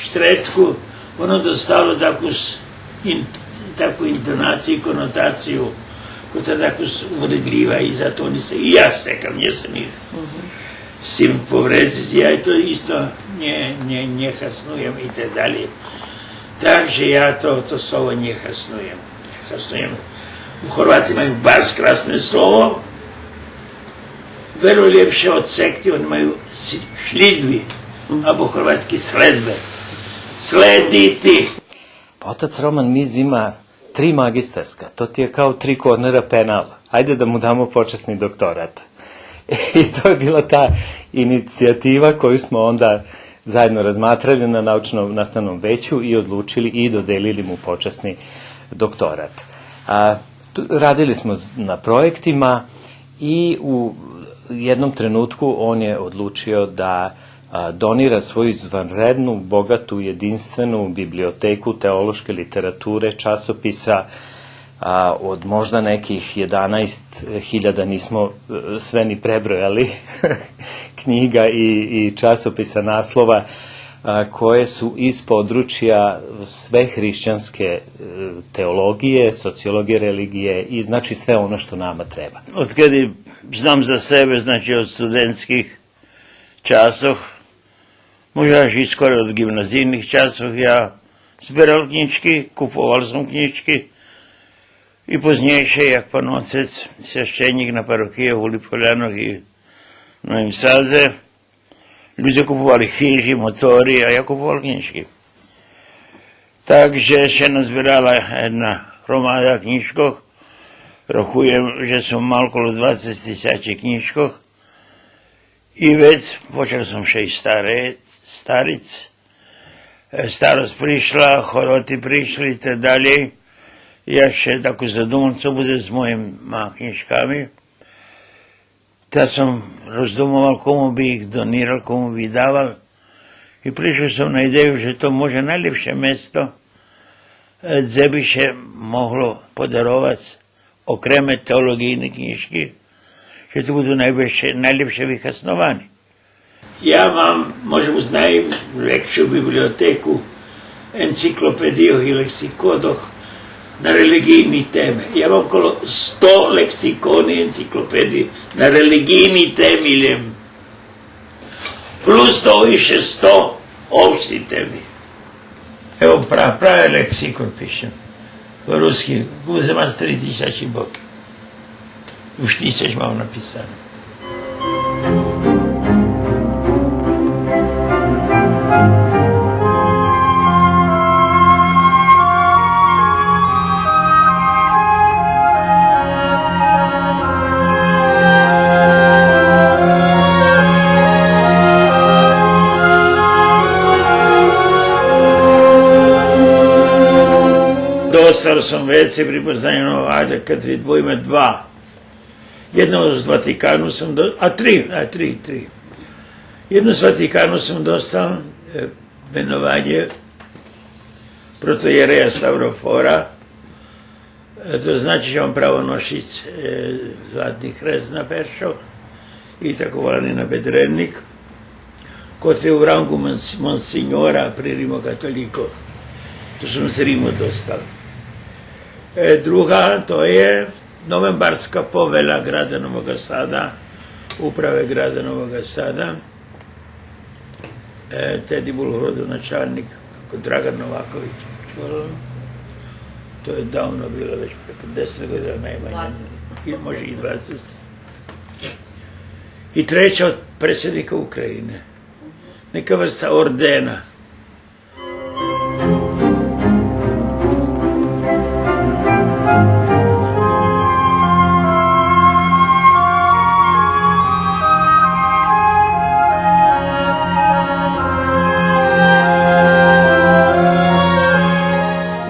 штредку воно достало такус ин-, таку интонацию, конотацию, котра дакус увредлїва и за то они ше, и я ше сцекам, нє сцем их з цим повредзиц, я то исто нє, нє, нє хаснуєм и так далєй. Так же я то, то слово нє хаснуєм. Нє хаснуєм. Хорвати маю барз красне слово, вельо лєпше од секти, они маю с-, шлїдви, або хорватски следбе. Следити. Otec Roman Miz ima tri magistarska, to ti je kao tri kornera penal. Ajde da mu damo počasni doktorat. I to je bila ta inicijativa koju smo onda zajedno razmatrali na naučno-nastavnom veću i odlučili i dodelili mu počasni doktorat. A, tu, radili smo z-, na projektima i u jednom trenutku on je odlučio da, a, donira svoju izvanrednu, bogatu, jedinstvenu biblioteku teološke literature, časopisa, a, od možda nekih jedanaest hiljada, nismo, e, sve ni prebrojali, knjiga i, i časopisa, naslova, a, koje su iz područja sve hrišćanske, e, teologije, sociologije religije i, znači, sve ono što nama treba. Odkedi znam za sebe, znači, od studentskih časov, možda i skoro od gimnazijnih časov, ja zberal knjižki, kupoval som knjižki i poznjejše, jak pan ocec, svješćenjik na parohiji u Lipovljanoj i Novim Sadze, людзе куповали хижи, мотори, а я куповал кнїжки. Так же ше назбирала єдна громада кнїжкох. Рахуєм же сом мал коло двацец тисячи кнїжкох. И вец почал сом ше и старе-, стариц. Е, старосц пришла, хороти пришли и так далєй. Я ше тако задумал, цо будзе з моїма кнїжками. Та сом роздумовал кому би их донирал, кому би давал. И пришол сом на идею же то може найлєпше место, е, дзе би ше могло подаровац окреме теолоґийни кнїжки, же то буду найлєпше, найлєпше вихасновани. Я мам, може буц, найлєпшу библиотеку енциклопедийох и лексиконох на релиґийни теми. Я мам коло сто лексикони, енциклопедиї на релиґийни теми лєм. Плюс того ище сто општи теми. Ево, пра-, праве лексикон пишем. По руски, будзе мац три тисячи боки. Уж тисяч мам написане. Достал сом вецей припознаньох, айде, кед видвоїме два. Єдно з Ватикану сом до-, а три, а три, три. Єдно з Ватикану сом достал, е, менованє протоєрея Ставрофора, е, то значи же мам право ношиц, е, златни хрест на першох и тако волани набедренїк, котри у ранґу монс-, монсиньора при римокатолїкох. То сом з Риму достал. Е, друга, то є Новембарска повеля града Нового Сада, управе града Нового Сада. Е, теди бул градоначалнїк Драґан Новакович. То є давно било, вец преко десет година найманє. Двацец. И, може и двацец. И треча од предсиднїка України. Нека врста ордена.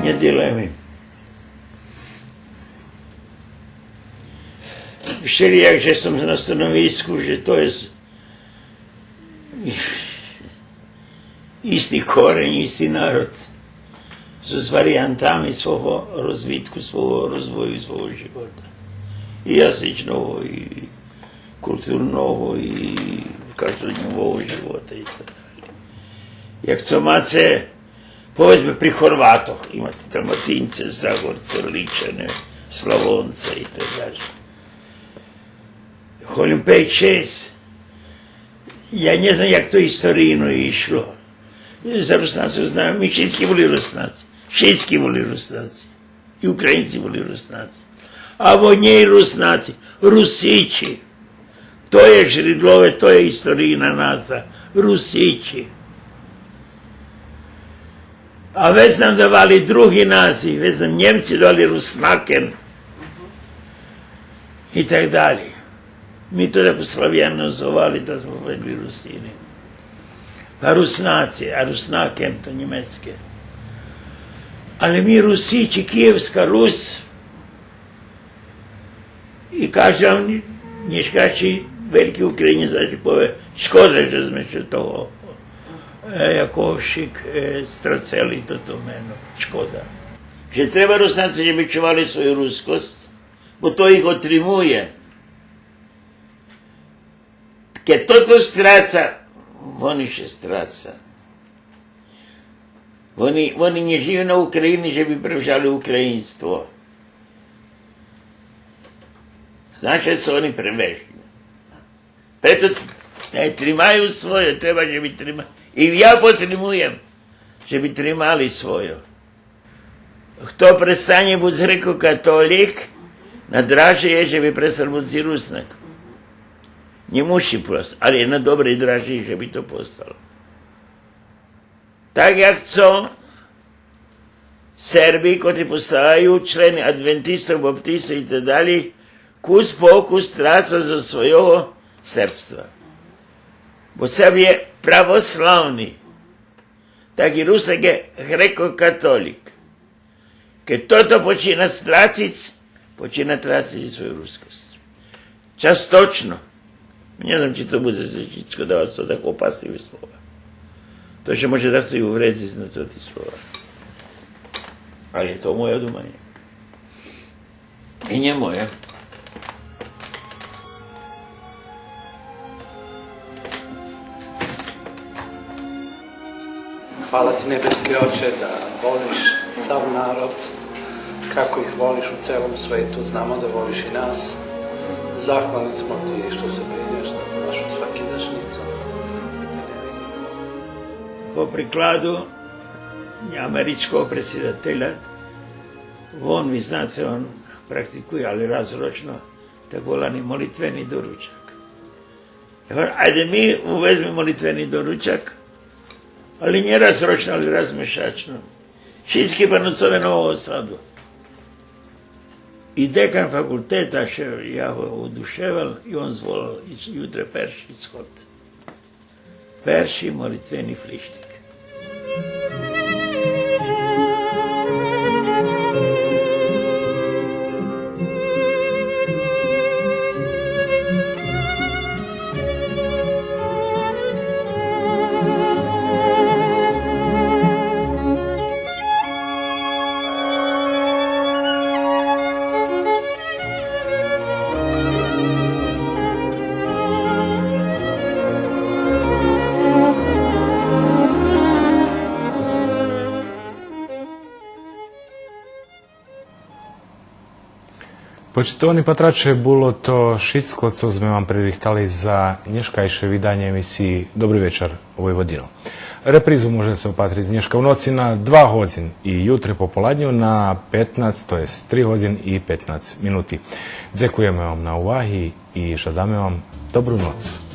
Нє дилеми. Вшелїяк же сом на становиску же то єст исти корень, исти народ, з вариянтами свого розвитку, свого розвою, свого живота. И язичного, и културного, и каждодньового живота и так далєй. Як цо маце, поведзме, при Горватох, имате Далматинце, Загорце, Личане, Славонце и так далєй. Голєм пейц-шейсц. Я нє знам як то историйно ишло. За Руснацох знам, ми шицки були Руснаци. Шицки були Руснаци. И Українци були Руснаци. А во нєй Руснаци, Русичи. То є жридлове, то є историйна назва. Русичи. А вец нам давали други назви, вец нам Нємци давали Руснакен и так далєй. Ми то тако славянизовали, та зме поведли Русини. А Руснаци, а Руснакен то нємецке. Але ми Русичи, Києвска Рус, И кажден нєшкайши вельки Українєц, значи, пове: шкода же зме ше того, е, якошик, е, страцели тото мено. Шкода. Же треба Руснаци же би чували свою рускост, бо то их отримує. Кед тото страца, вони ше страца. Вони, вони нє жию на України же би превжали українство. Значи, цо вони превежу. Прето ц-, е, тримаю свойо, треба же би трима-, и я потримуєм же би тримали свойо. Хто престанє буц грекокатолїк, на дражи є же би престал буц и Руснак. Нє муши просто, але є на добрей дражи же би то постал. Так як цо Серби, котри поставаю члени адвентистох, баптистох и так далєй, кус по кус страца зоз свойого сербства. Бо Серб є православни. Так и Руснак є грекокатолїк. Кед тото почина страциц, почина трациц и свою рускост. Часточно. Нє знам чи то будзе ше шицко давац за тако опасливе слова. То ше може дацо и увредзиц на тоти слова. Але то моє думанє. И нє моє. Хвала ти, небески Оче, да волиш сав народ, како их волиш у целом свету, знамо да волиш и нас. Захвални смо ти што се бринеш за нашу свакидашњицу. По прикладу америчкого предсидателя, вон, ви знаце, вон практикує, але раз рочно, так волани молитвени доручак. Я гварим, айде ми уведзме молитвени доручак, але нє раз рочно, але раз мешачно. Шицки паноцове Нового Саду. И декан факултета ше, я го одушевел, и он зволал, и ютре перши сход. Перши молитвени фриштик. Почитовани патраче, було то шицко цо зме вам пририхтали за нєшкайше виданє емисиї Добри вечар, Войводино. Репризу може ше опатриц нєшка у ноци на два годзин и ютре пополадню на петнац, то єст три годзин и петнац минути. Дзекуєме вам на уваги и жадаме вам добру ноц.